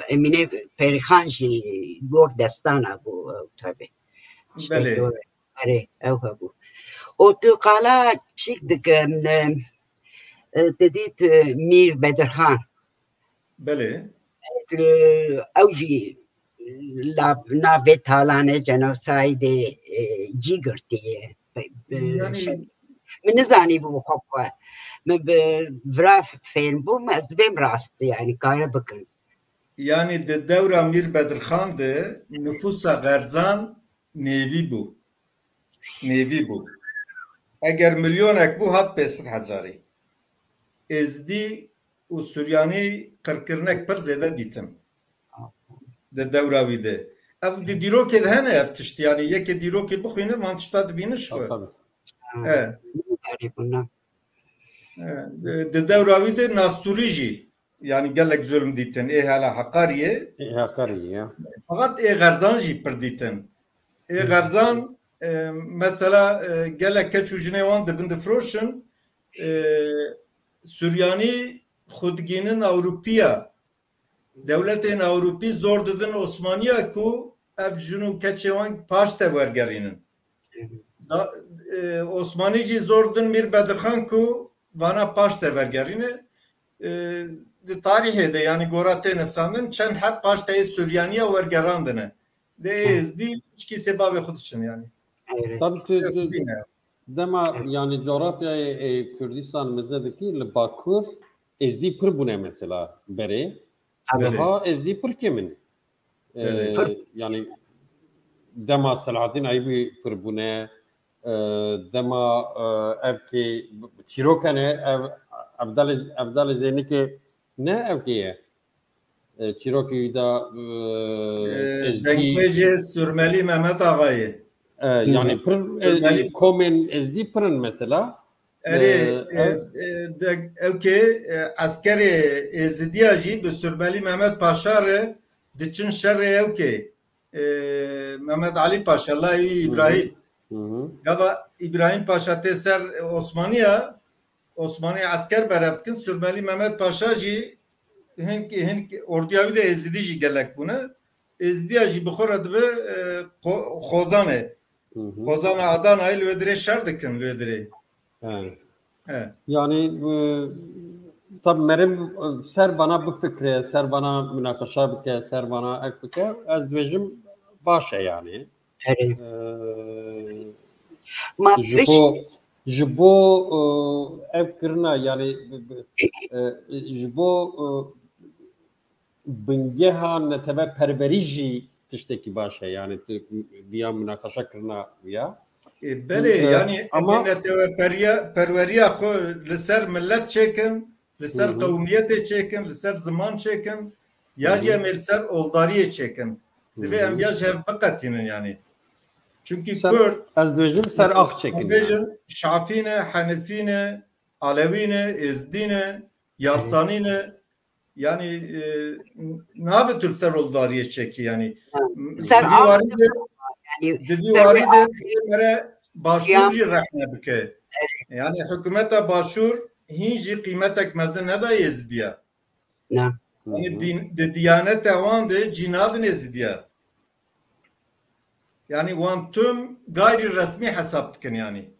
e, Emîne Perîxan jî wek destana bû, e, tabi. İşte Belê. doğru. Erê, ew hebû. O tu qala çîk dikim, e, e, te dît, e, Mîr Bedirxan. Belê. E, ew jî la, navê talanê genosaydê, e, cî girtiye. E, Yani şey, Min nizanîbû bi xwe bi xwe. Min bi vira fêrm bûm, ez bêm rast, yani kare bikin. Yani di dewra Mîr Bedirxan de nifûsa Xerzan nêvî bû. Nêvî bû. Eger milyonek bû, hat pênc sed hezarî. Êzdî û Suryanî qirkirinek pir zêde dîtin. Di dewra wî de. Ev di dîrokê de hene ev tişt, yani yekê dîrokê bixwîne, van tişta dibîne ji xwe. Tabii. He. Zarî bûna. He, di, di dewra wî de Nastûrî jî, yani gelek zulm dîtin. Ê hela Heqariyê. Ê Heqariyê, ya. Fakat ê Xerzan jî pir dîtin. Ê Hı. Xerzan, e, mesela, e, gelek keç û jinê wan dibin difiroşin. E, Suryanî xwe digînin Ewropiya. Dewletên Ewropî zor didin Osmaniya ku ev jin û keçê wan paşte wergerînin. Da, e, Osmanî jî zor didin Mîr Bedirxan ku vana paşte wergerîne. E, di tarîhê de, yani gora tê nifsandin, çend heb paşteyê Suryaniya wergerandine. Lê Hı. Êzdî çikî sê bavê xwe diçin yani. Evet. Tabii ki Sê xwe bîne. Dema, yani coğrafyayê, e, Kurdistan meze dikî li Bakur Êzdî pir bûne mesela berê. Tabii. Niha Êzdî pir kêm in. E, Belê. Pir. Yani dema Selahaddîn Eyûbî pir bûne, e, dema, e, ev kê çîrok hene, ev, Evdalê, Evdalê Zênikê ne ev kê ye. E, çîrokê wî de, e, Ezdî. Dengvêjê Surmelî Mehmet Axayê. E, yani pir, e, Surmelî komên Ezdî pir in mesela. Erê, e, e, e, de, ew kê, e, eskerê Êzidiya jî bi Surmelî Mehmet Paşa re diçin şerê ew kê, e, Mehmet Alî Paşa, layê wî Hı hı. Îbrahîm. Hı hı. Gava Îbrahîm Paşa tê ser Osmaniya, Osmanî esker berev dikin, Surmelî Mehmet Paşa jî hin, hin orduya wî de Êzidî jî gelek bûne. Êzidiya jî bi xwe re dibe, e, Xo-, Xozanê. Hı hı. Xozana Adanayê li wê dirê şer dikin, li wê dirê. He. He. Yani, e, tabi meriv, e, ser vana bifikre, ser vana münaqeşa bike, ser vana ek bike, ez dibêjim baş e yani. Erê. E, Ma ji pişt- bo, ji bo, e, ev kirina yani, e, ji bo, e, bingeha neteweperwerî jî tiştekî baş e. Yani tu viya münaqeşa kirina ya. E, belê, e, yani ama netewe periya-, perweriya xwe li ser millet çêkin, li ser Hı hı. qewmiyetê çêkin, li ser ziman çêkin, ya Hı hı. jî em ê li ser oldariyê çêkin. Divê Hı hı. em ya ji hev biqetînin yani. Çünkü Ser, Kurd, ez dibêjim ser ax çêkin em yani. bêjin Şafî ne, Henifî ne, Alewî ne, Êzdî ne, Yarsanî ne, yani, e, nabe tu li ser oldariyê çekî, yani. Ha. Di Ser vî ax warî de, yani, di vî ser warî de ax- divê mere başûr Qiyam- jî rexne bike. Yani, hikûmeta başûr hîn jî qîmetek mezin neda Êzidiya. Na. Yani, Hı hı. din, di diyaneta wan de cî nadin Êzidiya. Yani wan tim gayrî resmî hesab dikin yani.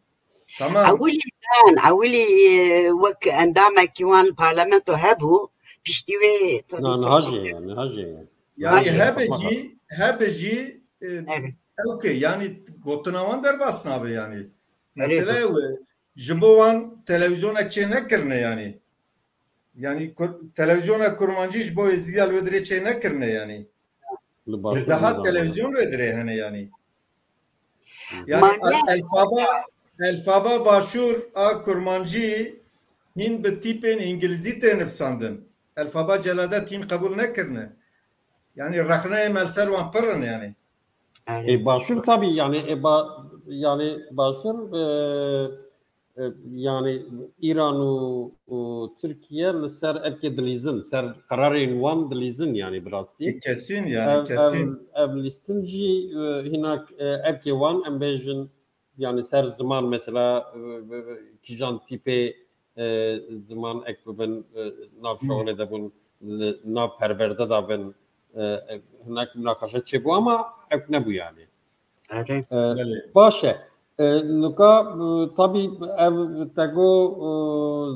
Tamam. Ewilî dan, ewilî, e, wek endamekî wan parlamento hebû, piştî wê tabii Na, niha jî ye, niha jî ye. Yani Niha jî ye. hebe jî, hebe jî, e, Evet. ew ke, yani gotina wan derbas nabe yani. Evet. Mesele ew e, ji bo wan televîzyonek çê nekirine yani. Yani kur-, televîzyona kurmancî ji bo Êzidiya li wê dirê çê nekirine yani. Li Li başûr daha nizam televîzyon wê dirê hene yani. Hı hı. Yani Mane- al-, elfaba, elfaba başûr a kurmancî hîn bi tîpên îngilîzî tê nivsandin. Elfaba celadet hîn qebûl nekirine. Yani rexneyê me li ser wan pir in yani. Erê. E, başûr tabii yani, e, ba-, yani başûr, e, E, yani Îran û, û Tirkiye li ser evkê dilîzin, ser qerarên wan dilîzin yani bi rastî. E, kesin yani, Ev, kesin. ev, ev lîstin jî, e, hinak, e, evkê wan em bêjin yani ser ziman mesela, e, e, kîjan tîpê, e, ziman ek bibin, e, nav Hı. şoxlê de bûn, li nav perwerde de bin, e, e, hinak münaqeşe çêbû ama ev nebû yani. Erê. E, Belê. Baş e. E, nika, e, tabî ev te got, e,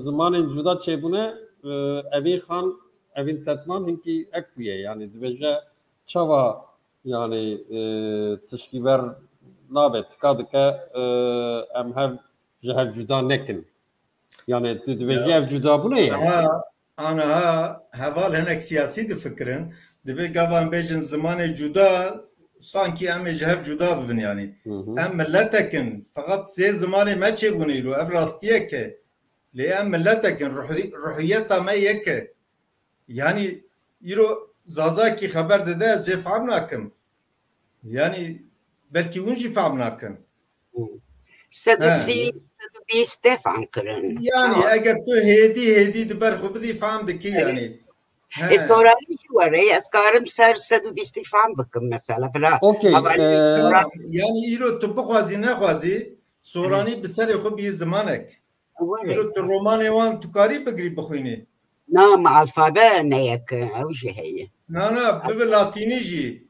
zimanên cuda çêbûne, e, evîn xan, evîn tetman hinkî ek bûye. Yani dibêje çawa yani, e, tişkî ver nabe, tika dike, e, em hev ji hev cuda nekin. Yani tu dibêjî Ya. ev cuda bûne ye? Aha. Aniha heval hinek siyasî difikirin. Dibê gava em bêjin zimanê cuda, sankî em ê ji hev cuda bibin yanî. Hı hı. Em miletek in. Feqet sê zimanê me çêbûne îro. Ev rastiyek e. Lê em miletek in. Ruhi-, ruhiyeta me yek e. Yanî îro Zazakî xeber dide, ez jê fehm nakim. Yanî belkî hûn jî fehm nakin. Sed û sî, He. sed û bîst tê fehm kirin. Yanî Ha. eger tu hêdî hêdî di ber xwe bidî fehm dikî Erê. yanî. He. E, soranî jî were, ez karim ser sed û bîstî fehm bikim mesela. Vila Okey, hevalî e, Soranî. Tamam. Yanî îro tu bixwazî nexwazî, soranî Erê. bi serê xwe bî zimanek. Were. Îro tu romanê wan tu karî bigirî bixwînî. Na, me alfabe neyek, ew jî heye. Na, na, bibe latînî jî.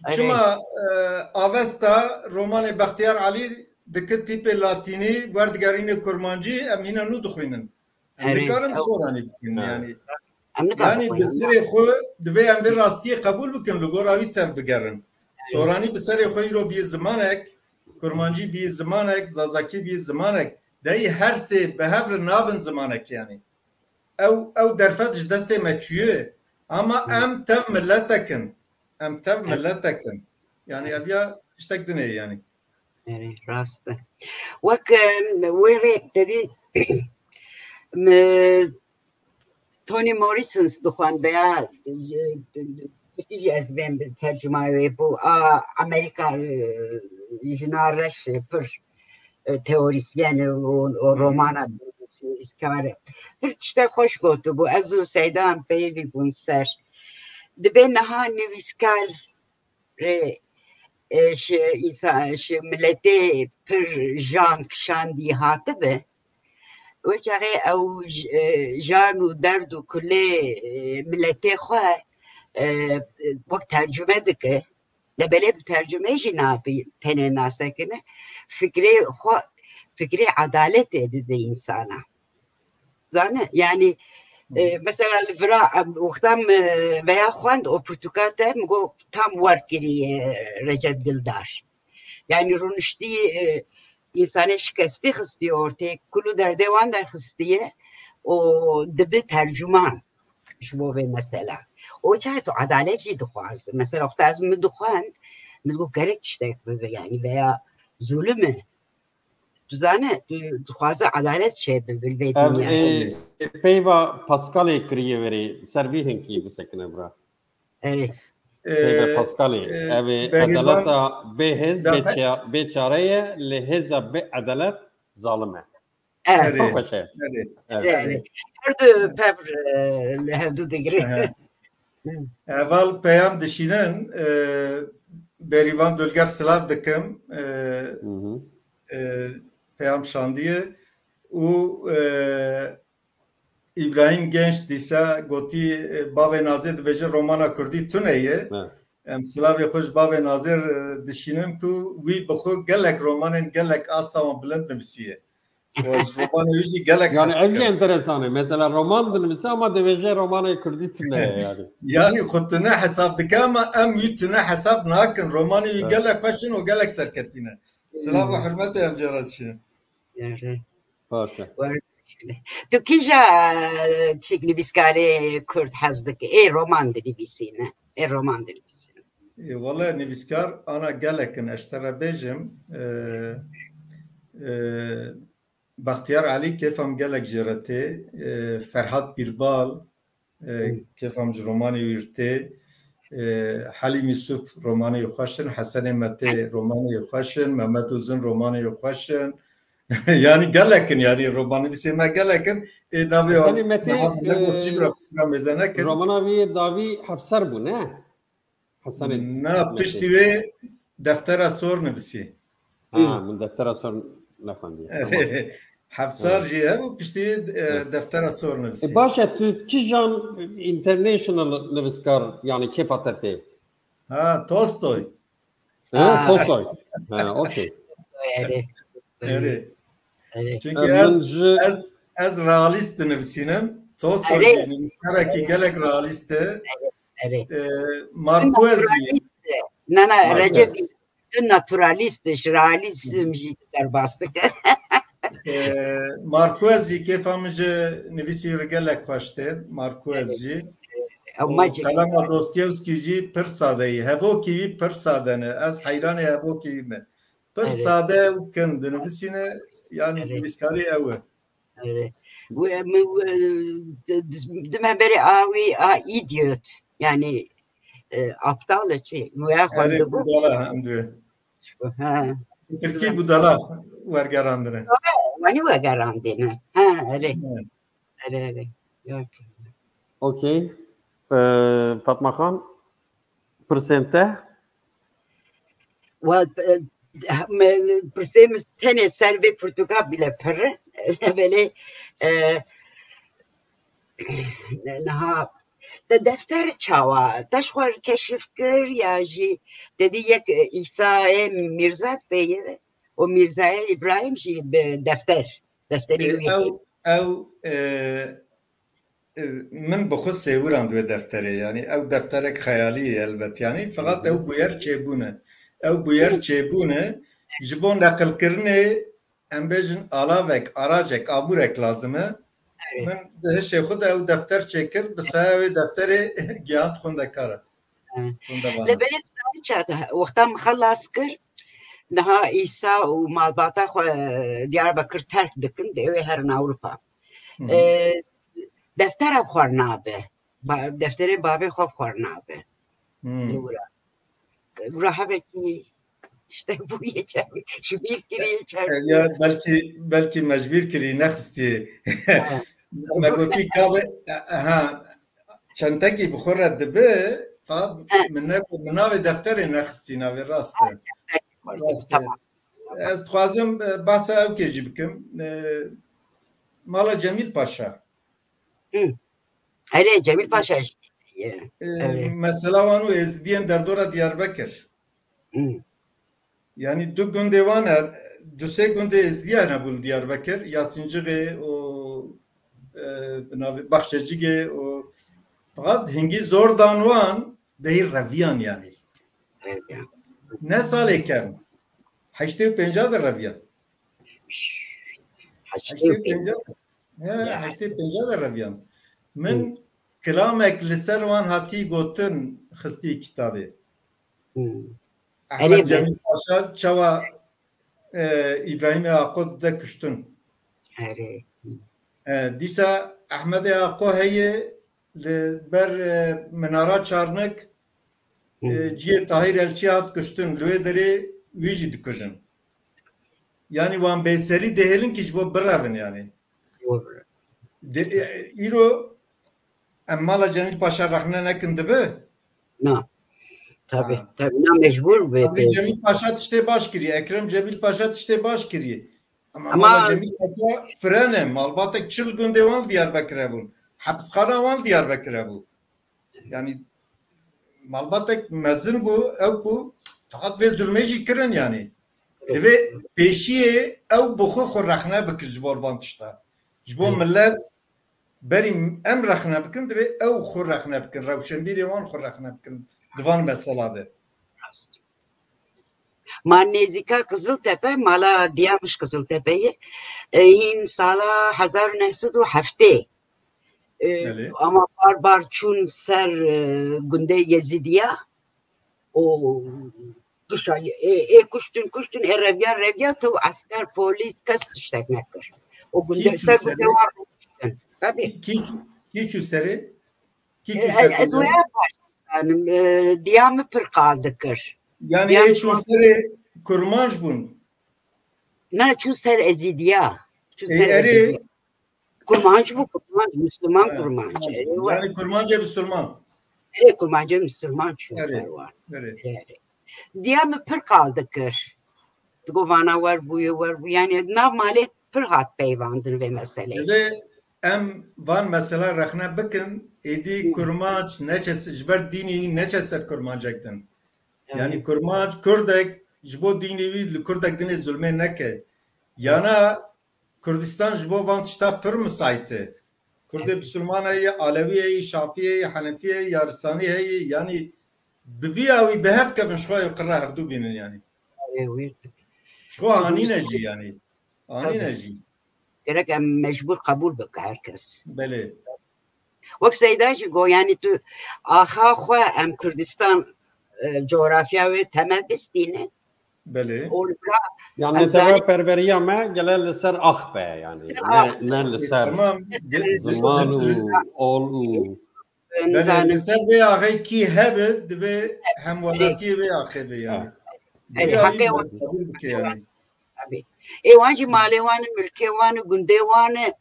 Erê. Çima, e, Avesta romanê Bextiyar Elî dike tîpê latînî, werdigerîne kurmancî, em hîna nû dixwînin. Em Erê, nikarin ew soranî bixwînin, Ha. yanî. Em nikarin Yanî bi xwînin. serê xwe divê em vê rastiyê qebûl bikin, li gora wî tev bigerin. Erê. Soranî bi serê xwe îro bî zimanek, kurmancî bî zimanek, zazakî bî zimanek. Deyî her sê bi hev re nabin zimanek yanî. Ew, ew derfet ji destê me çûye. Ama Hı. em tev miletek in. Em tev Hı. miletek in. Yani ev ya tiştek din e yani. Erê, rast e. Wek, e, wê rê te dî, me Toni Morrison dixwend veya, e, Tirkî jî ez bên bi tercuma wê bû. A, Amerîka, e, jina reş, e, pir, e, teorîsyen e, û, û romana nivîskar e. Pir tiştek xweş gotibû. Ez û Seyda em peyivî bûn ser. Dibê niha nivîskar rê, e, ji însan, ji miletê pir jan kişandî hatibe. Wê çaxê ew j-, e, jan û derd û kulê, e, miletê xwe, e, wek tercume dike. Lê belê bi tercumeyê jî nabî, tenê nasekine. Fikrê xwe, fikrê edaletê dide însana. Zane, yani, e, mesela li vira, em, wexta min, e, veya xwend o pirtûka te, min got tam wer kirî, e, Recep Dildar. Yani rûniştî, e, însanê şikestî xistiye ortê, kul û derdê wan derxistiye û dibi tercuman ji bo vê mesela. O çaxê tu edalet jî dixwaze. Mesela wexta ez min dixwend, min got gerek tiştek bibe yani veya zulüm e. Tu zane, tu dixwaze edalet çêbibe li vê Ev dinyayê. ê, ê peyva Pascalê kiriye verê, ser vî hinkî bisekine bira. Evet. Peyva Ee, Pascalê. e, Ev ê Berivan- edaleta bê hêz, Da- bê ça-, bê çare ye, lê hêza bê edalet zalim e. Evet. Erê. Pir xweş e. Erê. Evet. Yani, her du pevr, e, li hev du digire. Aha. Heval peyam dişînin, e, Berivan Dulger silav dikim. E, Hı hı. e, peyam şandiye û, e, Îbrahîm Genç dîsa gotî, e, bavê Nazê dibêje romana kurdî tune ye. Evet. Em silavê xwe ji bavê Nazê, e, dişînim ku wî bi xwe gelek romanên gelek asta wan bilind nivîsiye. Û ji romanê wî jî gelek Yani hez ev jî dikim. enteresan e. Mesela roman dinivîse ama dibêje romanê kurdî tune ye yani. Yani xwe tune hesab dike ama em wî tune hesab nakin. Romanê wî Evet. gelek xweş in û gelek serketî ne. Silav û hurmetê em jê re dişînin. Yani. Baş e. Tu kîja, e, çîk nivîskarê kurd hez dike? Ê roman dinivîsîne. Ê roman dinivîsîne. Ê, wele nivîskar ana gelek in, ez te re bêjim. E, e, Baxtiyar Elî kêfa min gelek jê re tê. E, Ferhat Bîrbal, e, kêfa min ji romanê wî tê. E, Helîm Yusuf romanê wî xweş in, Hesenê Metê romanê wî xweş in, Mehmet Uzun romanê wî xweş in. Yani gelek in, yani romannivîsê me gelek in. Ê, navê Hesenê Metê, niha ne got, e, jî bira qisira mêze nekin. Romana wî dawî Hefser bû, ne? Hesenê Na, Metê. Piştî wê Deftera Sor nivîsî. Ha, min Deftera Sor nexwendiye. Tamam. Hefsar jî hev û piştî wê, e, Deftera Sor nivîsî. E, baş e, tu kîjan international nivîskar, yani kêfa te tê? Ha, Tolstoy. Ha, Tolstoy. Ha, okey. Erê. Erê. Erê. Çünkü E, ez, min ji- ez, ez realîst dinivîsînim. Tolstoy Erê. jî nivîskarek gelek realîst e. Erê. E, Marquez jî. Na, na, Marquez. Recep, tu naturalîst, realîzm jî derbas dike. E, Marquez jî kêfa min ji nivîsî re gelek xweş tên. Marquez jî. Ama Û Kalama Dostoyevskî jî pir sade ye. Hevokî wî pir sade ne. Ez heyranê hevokî wî me. Pir Evet. Sade û kin dinivîsîne, yani Evet. nivîskarî ew e. Erê. Wê, mi, wê, di, di, di me berê a wî a idiot. Yani, e, aptal e çi? Wê Erê xwendibû. budala em diwê. Ha. Tirkî budala wergerandine. Wanî wegerandine. Ha, erê. Evet. Erê, erê. Yok. Okey. E, Fatma Xan, pirsên te? Wa, e, me, pirsê min tenê ser vê pirtûka bile pir. Belê, e, niha te defter çawa? Te ji xwe keşif kir ya jî te dî yek, e, Îsayê Mîrza pê ye. O Mîrzayê Îbrahîm jî bi defter. Defterê Ê, wî. Ew, ew, e, e, min bi xwe sêwiran di wê defterê, yanî ew defterek xeyalî ye elbet, yanî feqat ew bûyer çêbûne. Ew bûyer çêbûne ji bo neqilkirinê, em bêjin alavek, aracek, amûrek lazim e. Evet. Min di hişê xwe de ew defter çêkir, bi saya wê defterê gihand xwendekara. Evet. Xwendevana. Lê belê tu zanî çawa, wexta min xelas kir, Niha Îsa û malbata xwe Diyarbekir terk dikin, dê wê herin Ewropa. Hı hı. E, deftera bi xwe nabe. Ba-, defterê bavê xwe bi xwe nabe. Hmm. Li wira. Wira hevekî işte bûye çav, ji bîr kiriye çav. Ya belkî, belkî mecbûr kirî, nexistî. Ha. Me gotî kave, ha, çentekî bi xwe re dibe, ha, ha, min ne, min navê defterê nexistî, navê rast e. Ha, çentekî xwe re, rast e. Tamam. Ez dixwazim, e, behsa ew kê jî bikim. E, Mala Cemîl Paşa. Hı. Erê, Cemîl Paşa jî. E, erê. Mesela wan û Êzidiyên derdora Diyarbekir. Hı. Yanî du gundê wan e, du sê gundê Êzidiyan hebûn li Diyarbekir, Yasîncixê û, e, bi navê Baxçecigê û, fakat hingî zor dan wan, dehî reviyan yanî. Reviyan. Ne salê kevn. Heştê û pênca de reviyan. Heştê û pênca. Heştê û pênca. He, ya, heştê û pênca de reviyan. Min, hı, kilamek li ser wan hatî gotin, xistî kitabê. Hı. Ehmed, erê, Cemîl Paşa çawa, e, Îbrahîmê Aqo dide kuştin. Erê. E, dîsa Ehmedê Aqo heye li ber, e, Minara Çarnik, hı, e, ciyê Tahîr Elçî hat kuştin. Li wê derê wî jî dikujin. Yanî wan bêserî dihêlin kî ji bo birevin yanî. Doğru. De, e, îro em mala Cemîl Paşa rexne nekin dibe? Na. Tabii, ha, tabii. Na mecbur be. Tabii, pê- Cemîl Paşa tiştê baş kiriye. Ekrem Cemîl Paşa tiştê baş kiriye. Ama, ama mala Cemîl Paşa fren e. Malbatek çil gundê wan Diyarbekir hebûn. Hepisxana wan Diyarbekir hebû. Yanî malbatek mezin bû, ew bû, feqet vê zulmê jî kirin yanî. Divê pêşiyê ew bi xwe xwe rexne bikin ji bo van tişta. Ji bo, hı, millet berî em rexne bikin, divê ew xwe rexne bikin, rewşenbîrê wan xwe rexne bikin di van mesela de. Rast. Ma nêzîka Qiziltepe, mala Diyamiş Qiziltepe ye. E, hîn sala hezar û neh sed û heftê. E, belê. Ama bar bar çûn ser, e, gundê Yezîdiya. O kişa, e, ê kuştin, kuştin, ê reviya, reviya, tu esker, polîs, kes tiştek nekir. O gundê, kî çû ser gundê serê? Wan kuştin. Tabii. Kî çû, kî çû serê? Kî çû, e, ser gundê? Ez waya baş dizanim. E, diya min pir qal dikir. Yani ê çûn serê kurmanc bûn? Na, çûn ser Ezîdiya. Çûn ser Ezîdiya. Kurmanc bû, kurmanc, Müslüman kurmanc. Erê, yani kurmancê Müslüman. Erê, kurmancê Müslüman çûn ser wan. Erê. Diya min pir qal dikir. Digo vana wer bûye, wer bû. Yani nav malê pir hat peyvandin vê meseleyê. Divê em van mesela rexne bikin, êdî kurmanc neçe-, ji ber dînî wî neçe ser kurmancek din. Yani kurmanc, kurdek, ji bo dînê wî li kurdek dinê zulmê neke. Yana Kurdistan ji bo van tişta pir misait e. Kurdê bisilman heye, alewî heye, şafî heye, henefî heye, yarisanî heye. Yanî bi vî awî bi hev kevin ji xwe qira hevdû bînin yanî. Ji xwe anîne jî yanî. Anîne jî. Gerek em mecbûr qebûl bike her kes. Belê. Wek Seyda jî got, yanî tu axa xwe em Kurdistan, e, coğrafya wê temel bistîne. Belê. Û li vir a, yani em teva zanîn perweriya me gele li ser ax be, yani. Ser ne, ax be. Ne li ser, tamam, ziman û ol û. Belê, li ser vê axê kî hebe, divê hemwelatiyê vê axê be, yani. Evet. Belê, heqê wan. Qebûl bike, yani. Tabii. Ê wan jî malê wan e, milkê wan e, gundê wan e.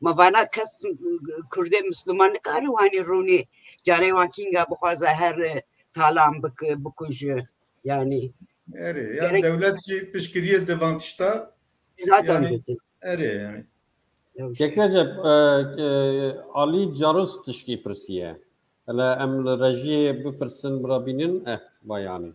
Ma vana kes, Kurdê Misliman nikare wanî rûnî carê wan kînga bixwaze her, e, talan bik-, bikuje. Yani. Erê, yani gerek dewlet jî piştgiriyê di van tişta. Zaten yani, didin. Erê, yani. Kek Recep, e, e, Alî Carus tişkî pirsiye. Hele em li rejiyê bipirsin, bira bînin, eh, ba yani.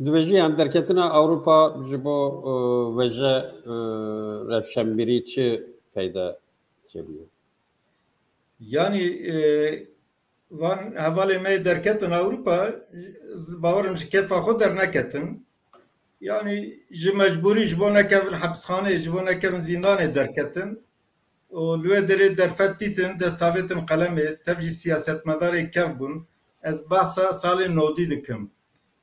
Dibêjî, em derketina Ewropa ji bo, e, veje, e, rewşenbîrî çi feyde çêbûye? Yanî, e, van hevalê me yê derketin Ewropa, z-, bawerim ji kefa xwe derneketin. Yanî ji mecbûrî, ji bo nekevin hepisxaneyê, ji bo nekevin zîndanê derketin. û li wê derê derfet dîtin, dest avêtin qelemê, tev jî siyasetmedarê kevn bûn. Ez behsa salên nodî dikim.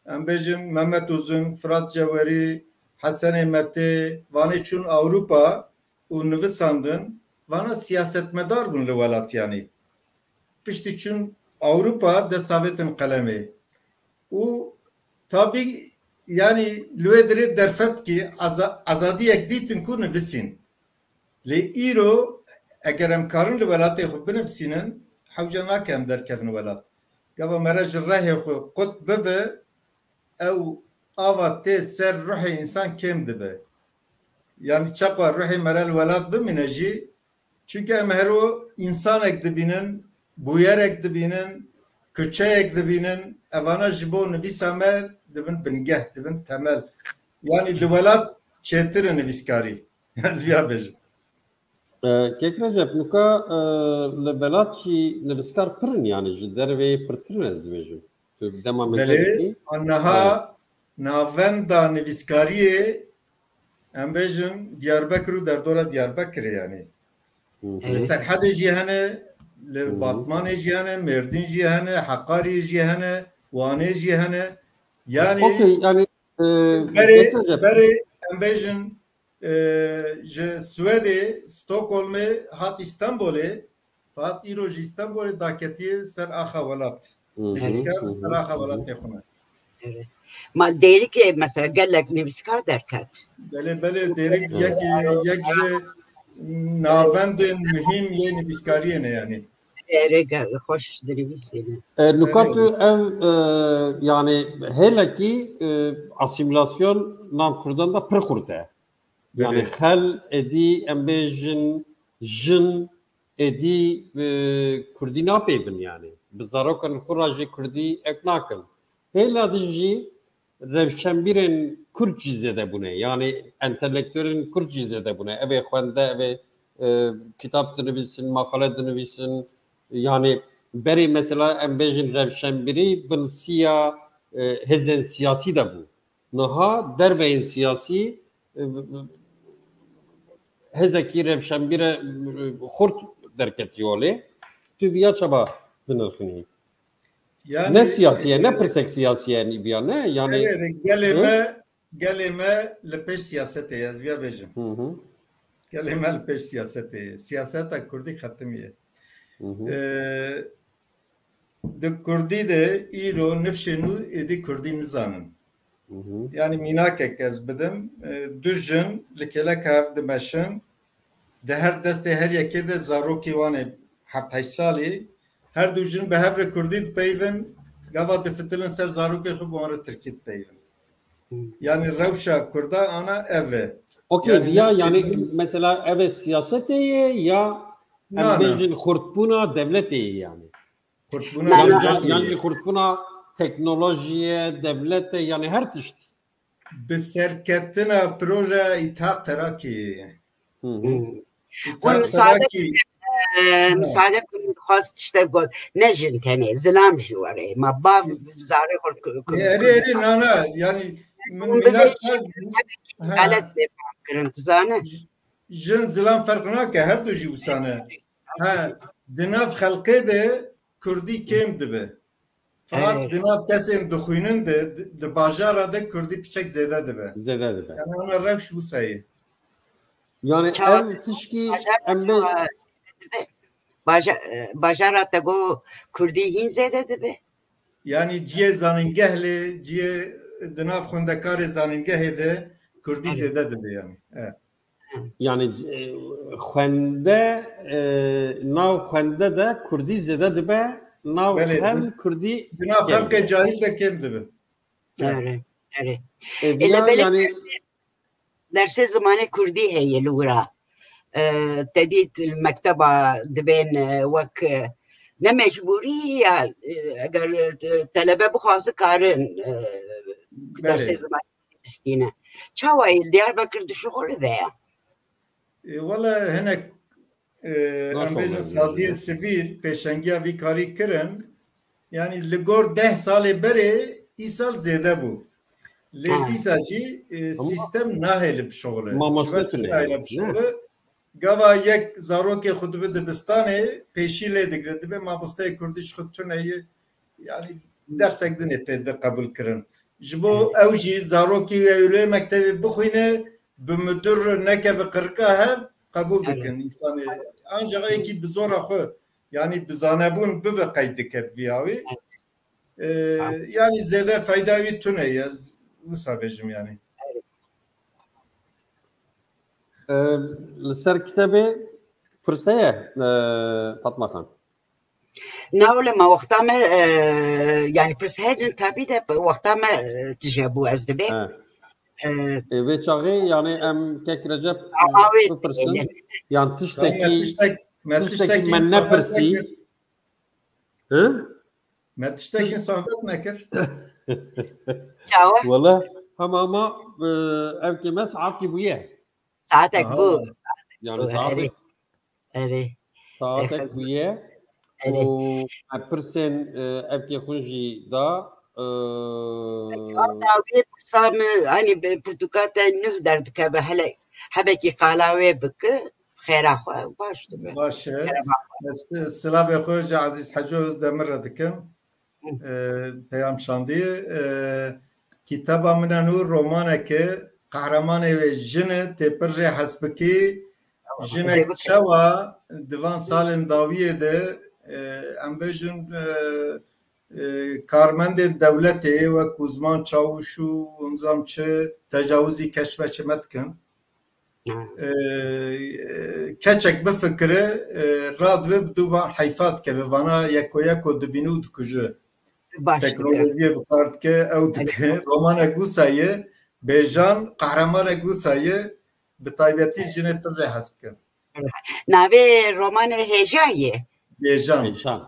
Em bêjin Mehmet Uzun, Firat Cewerî, Hesenê Metê, vanê çûn Ewropa û nivisandin, vana siyasetmedar bûn li welatiyanî. Piştî çûn Ewropa dest avêtin qelemê. Û tabî, yanî li wê dirê derfet kî eza-, ezadiyek dîtin ku nivisîn. Lê îro eger em karin li welatê xwe binivîsînin, hewce nake em derkevin welat. Gava mere ji rehê xwe qut bibe, ew ava tê ser ruhê însan kêm dibe. Yanî çaqa ruhê mere li welat bimîne jî, çunke em hero însanek dibînin, bûyerek dibînin, kuçeyek dibînin, evana ji bo nivîsa me dibin bingeh, dibin temel. Yanî li welat çêtir e nivîskarî. Ez viya bêjim. E, Kek Recep, nuka, e, li welat jî nivîskar pir in, yanî ji derveyê pirtir in, ez dibêjim. Tu dema min Belê, dikî? Niha navenda nivîskariyê, em bêjin Diyarbekir û derdora Diyarbekirê, yanî. Hı hı. Li Serhedê jî hene, li Hı hı. Batmanê jî hene, Mêrdîn jî hene, Heqarî jî hene, Wanê jî hene. Yanî Okey, yanî, e, berê, Kek Recep. Berê em bêjin, e, ji Swedê, Stockholmê hat Îstanbulê, hat îro ji Îstanbulê daketiye ser axa welat. Hı hı, Nivîskar hı hı, ser axa hı hı. Welatê xwe ne. Evet. Ma Dêrikê mesela gelek nivîskar derket. Belê, belê, Dêrik yek, yek ji navendên muhîm yê nivîskariyê ne yanî. Erê, gel, xweş dinivîsîne. E, nuka Belê. Tu ev, e, yanî hêlekî, e, asîmîlasyon nav Kurdan de pir xurt e. Yanî Belê. Xel êdî em bêjin jin êdî, e, Kurdî napeyvin yanî. Bi zarokên xwe re jî Kurdî ek nakin. Hêla din jî rewşenbîrên Kurd jî zêde bûne. Yanî entelektuelên Kurd jî zêde bûne. Ev ê xwende, ev ê, e, kitab dinivîsin, maqale dinivîsin. Yanî berê mesela em bêjin rewşenbîrî binsiya, e, hêzên siyasî de bû. Niha derveyên siyasî, e, hêzekî rewşenbîre, e, xurt derketî holê. Tu viya çawa dinirxinî? Yanî, ne siyasî ye, ne e, pirsek siyasî ye, nîviya ne? Yanî, erê, erê, gelê Hı? me, gelê me li pêş siyasetê ye, ez viya bêjim. Hı hı. Gelê me li pêş siyasetê ye. Siyaseta Kurdî xetimiye. Hı hı. E, Di Kurdî de îro nifşên nû êdî Kurdî nizanin. Hı hı. Yanî mînakek ez bidim, e, du jin li kêleka hev dimeşin, di her destê her yekê de zarokê wan ê heft heşt salî, her du jin bi hev re Kurdî dipeyvin, gava difitilin ser zarokê xwe bi wan re Tirkî dipeyvin. Hı. Yanî rewşa Kurda ana ev e. Okey, yanî ya, nifşên yanî nû mesela ev e siyasetê ye ya em Na, na. bêjin xurtbûna dewletê ye yanî? Xurtbûna Na, na. Yan, dewletê yan ye. Jî xurtbûna teknolojiyê, dewletê, yanî her tişt. Bi serketina projeya Îtihad Terakî ye. Hı hı. Hı. Îtihad Terakî. Hûn misade bikin, e, Ha. Misade bikin, xwest tiştek got. Ne jin tenê, zilam jî were. Ma bav zarê xwe ku-, ku-, Erê, erê, na, na. Yanî min Hûn mînak bibêjin, kar, ha. Xelet bê fam kirin, tu zane? Jin zilam ferq nake, her du jî wisa ne. Ha, di nav xelkê de Kurdî kêm dibe. Fakat Evet. di nav kesên dixwînin de, di, di bajara de Kurdî piçek zêde dibe. Zêde dibe. Yani ana rewş wisa ye. Yani Çawa-, ev tişkî bajar em bê çawa dibe? Baja-, e, bajara te got Kurdî hîn zêde dibe? Yani ciyê zanîngeh lê, ciyê di nav xwendekarê zanîngehê de Kurdî Evet. zêde dibe yani. Evet. Yani, e, xwende, e, nav xwende de Kurdî zêde dibe, nav Belê, xel di-, Kurdî di nav kêm xelkê dibe. Cahil de kêm dibe. Erê, erê. E, Ele viya belê yani dersê, dersê zimanê Kurdî heye li wira. E, te dît mekteba dibên, e, wek, e, ne mecbûrî ya, e, eger, e, telebe bixwaze karin, e, Belê. dersê zimanê bistîne. Çawa yê li Diyarbekir dişuxulî veya? E, wele hinek, e, em bêjin saziyê sivîl pêşengiya vî karî kirin. Yani li gor deh salê berê îsal zêde bû. Lê Ha. dîsa jî, e, Ama sîstem nahêle bişuxule. Mamoste Ji ber çi tune nahêle yani, bişuxule? Ne? gava yek zarokê xwe dibe dibistanê, pêşî lê digire. Dibe mabosteyê kurdî ji xwe tune ye, yani dersek din ê pê de qebûl kirin. Ji bo ew jî zarokî wê ew lê mektevê bixwîne, bi midir nekeve qirika hev qebûl dikin. Însanê ancak êkî bi zora xwe, yani bi zanebûn bibe qeyd dike bi vî awî. Ee, yani zêde fayda wî tune ye, ez wisa bêjim yani. Ee, li ser kitêbê pirse ye, e, Fatma Xan. Naolema wexta me, e, yani pirs hedin tabî de wexta me, e, tije bû ez dibê. He. E, Ê vê çaxê yani em kek Recep, e, bipirsin. Yan tiştekî, tiştekî me nepirsî. Hı? Me tiştekî sohbet nekir. Çawa? Wala, hema, hema, e, ev kême saetkî bûye. Saetek bû. Yani saetek. Erê. Saetek bûye. Û me pirsên, e, ev kê xwe jî da. E, Hatta wê pirsa min, hani bi pirtûka te nuh derdikeve, hele hebekî qala wê bike, xêra xwe baş dibe. Baş e. Silavê xwe ji Ezîz Heco Özdemir re dikim. E, peyam şandî. E, kitaba min e nû romaneke qehremanê wê jin e, tê pir jê hez bikî. Jinek çawa di van salên dawiyê de, e, em bêjin, e, e, karmendên dewletê wekû ziman çawûş û nizam çi tecawizî keşmeşê me dikin. E, e, keçek bifikire, e, radibe bi dû van heyfa dikeve. Vana yeko yeko dibîne û dikuje. Teknolojiyê bi kar dike, ew dike. Romanek wisa ye, bêjan, qehremanek wisa ye, bi taybetî jinê pir jê hez bikin. Navê romanê hêja ye. Bêjan. Bêjan.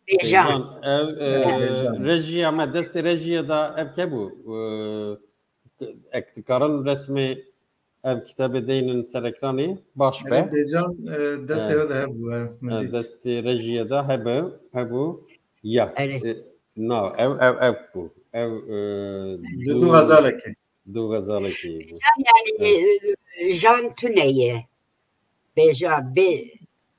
Bêjan. Ev, e, rejiya me, destê rejiyê de ev ke bû? E, ek dikarin resmê ev kitabê deynin ser ekranê, baş be. Bêjan, e, destê we de hebû, e, min dît. Destê rejiyê de hebû, hebû. Ya. E, na, ev, ev, ev bû. Ev, e, du, du xezalekê. Du xezalekî bû. Yani, e, jan tune ye. Bêja, bê,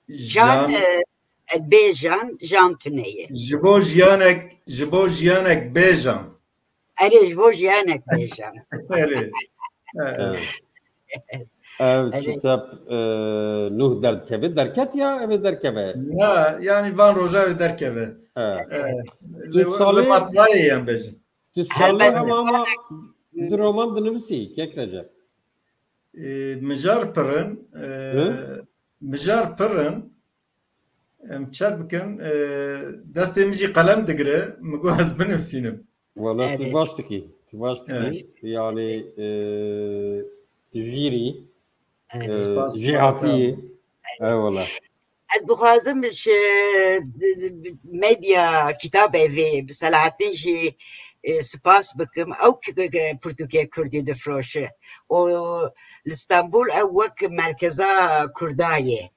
jan, e, bêjan, jan tune ye. Ji bo jiyanek, ji bo jiyanek bêjan. Erê, ji bo jiyanek bêjan. Erê. Ev kitap, e, nuh derdikeve, derket ya, ev ê derkeve? Na, yani van roja wê derkeve. Tu salê matlayê em bêjin. Tu salê hema ama du roman dinivîsî, kek Recep. E, mijar pirin, e, mijar pirin, em çer bikin, e, destê min jî qelem digire, min got ez binivîsînim. Wala tu baş dikî, tu baş dikî. Yani, e, tu jîrî, e, jêhatî yî. Eyvallah. Ez dixwazim ji medya kitabê vê bi Selahattin jî, e, spas bikim. Ew pirtûkê kurdî difroşe. Û li Stenbul ew wek merkeza kurda ye.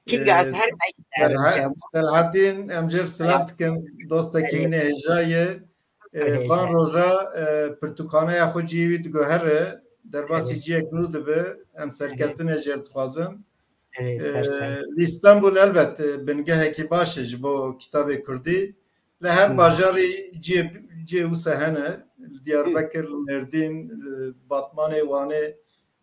Kinga ez her Selahattin, em jê re silav dikin. Dostekî min ê hêja ye. E, van roja, e, pirtûkxaneya xwe cihê wî diguhere, derbasî cihek nû dibe, em serketinê jê re dixwazin. E, li Stenbul elbet, e, bingehekî baş e ji bo kitabê kurdî. Li her bajarî cihê, cihê wisa hene. Li Diyarbekir, li Mêrdîn, li Batmanê, Wanê,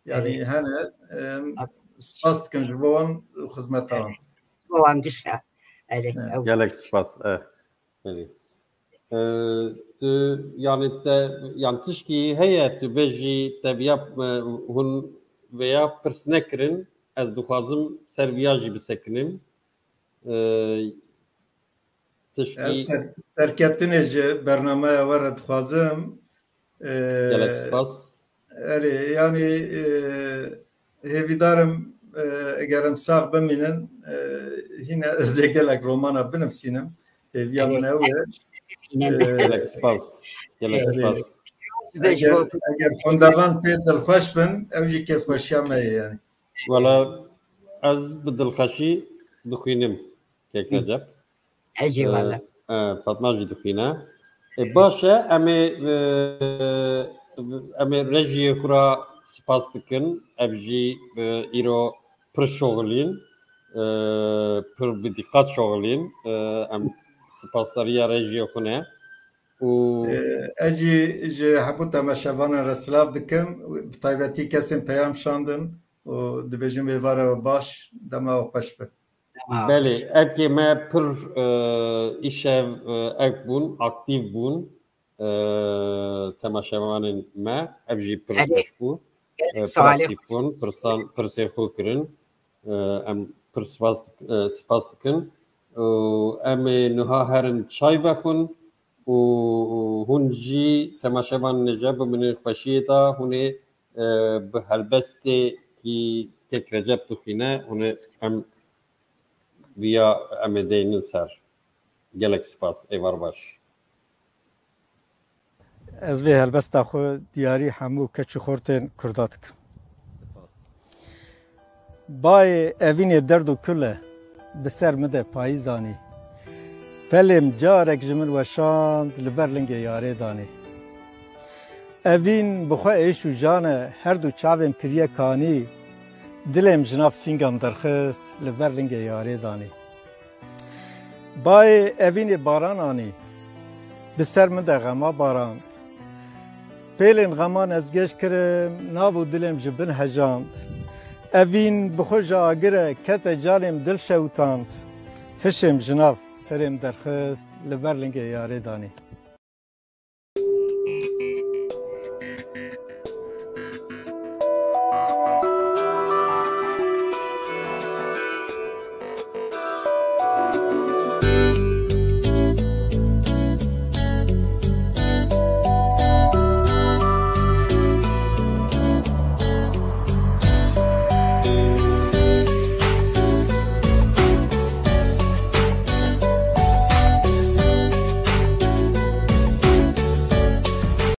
yani hene. Em spas dikin ji bo wan û xizmeta wan. Ji bo wan giş e. Gelek spas. Belê. E, tu, yani te, yani tişkî heye tu bêjî te viya, e, hûn vêya pirs nekirin, ez dixwazim ser viya jî bisekinim. E, tişkî... Ez ser, serketinê ji bernameya we re dixwazim. E, gelek spas. Erê, yani, e, hêvîdar im, e, eger em sax bimînin, e, hîne ez ê gelek romana binivîsînim. Hêviya min ew e. Gelek spas. Gelek spas. Eger, eger xwendevan pê dilxweş bin, ew jî kêfxweşiya me ye yani. Wala ez bi dilxweşî dixwînim, kek Recep. Ez jî wele. E, Fatma jî dixwîne. E, baş e, em ê, e, em ê rejiyê xwe re spas dikin. Ev jî, e, îro pir şoxilîn, e, pir bi dîqat şoxilîn. E, em spasdariya rejiyê xwe ne. Û Ee, Ez jî ji hemû temaşevanên re silav dikim. Bi taybetî kesên peyam şandin û dibêjim êvara we baş, dema we xweş be. Belê, evkê me pir, e, îşev, e, ev bûn, aktîf bûn, e, temaşevanên me, ev jî pir Belê. xweş bû. Belê, E, pir Salih. Aktîf bûn, pirsan, pirsê xwe kirin. E, em pir spas dik-, e, spas dikin. Û em ê niha herin çay vexwin û, û hûn jî temaşevanên hêja bimînin xweşiyê de, hûn ê, e, bi helbestê kî kek Recep dixwîne, hûn ê em viya em ê deynin ser. Gelek spas, êvar baş. Ez vê helbesta xwe diyarî hemû keç û xortên Kurda dikim. Bayê evînê derd û kul e, bi ser min de payîz anî. Pelêm carek ji min weşand, li ber lingê yarê danî. Evîn bi xwe êş û jan e, her du çavêm kiriye kanî. Dilêm ji nav sîngan derxist, li ber lingê yarê danî. Bayê evînê baran anî, bi ser min de xema barand. Pêlên xeman ez geş kirim, nav û dilêm ji bin hejand. Evîn bi xwe ji agir e, kete canêm dil şewitand. Hişêm ji nav serêm derxist, li ber lingê yarê danî.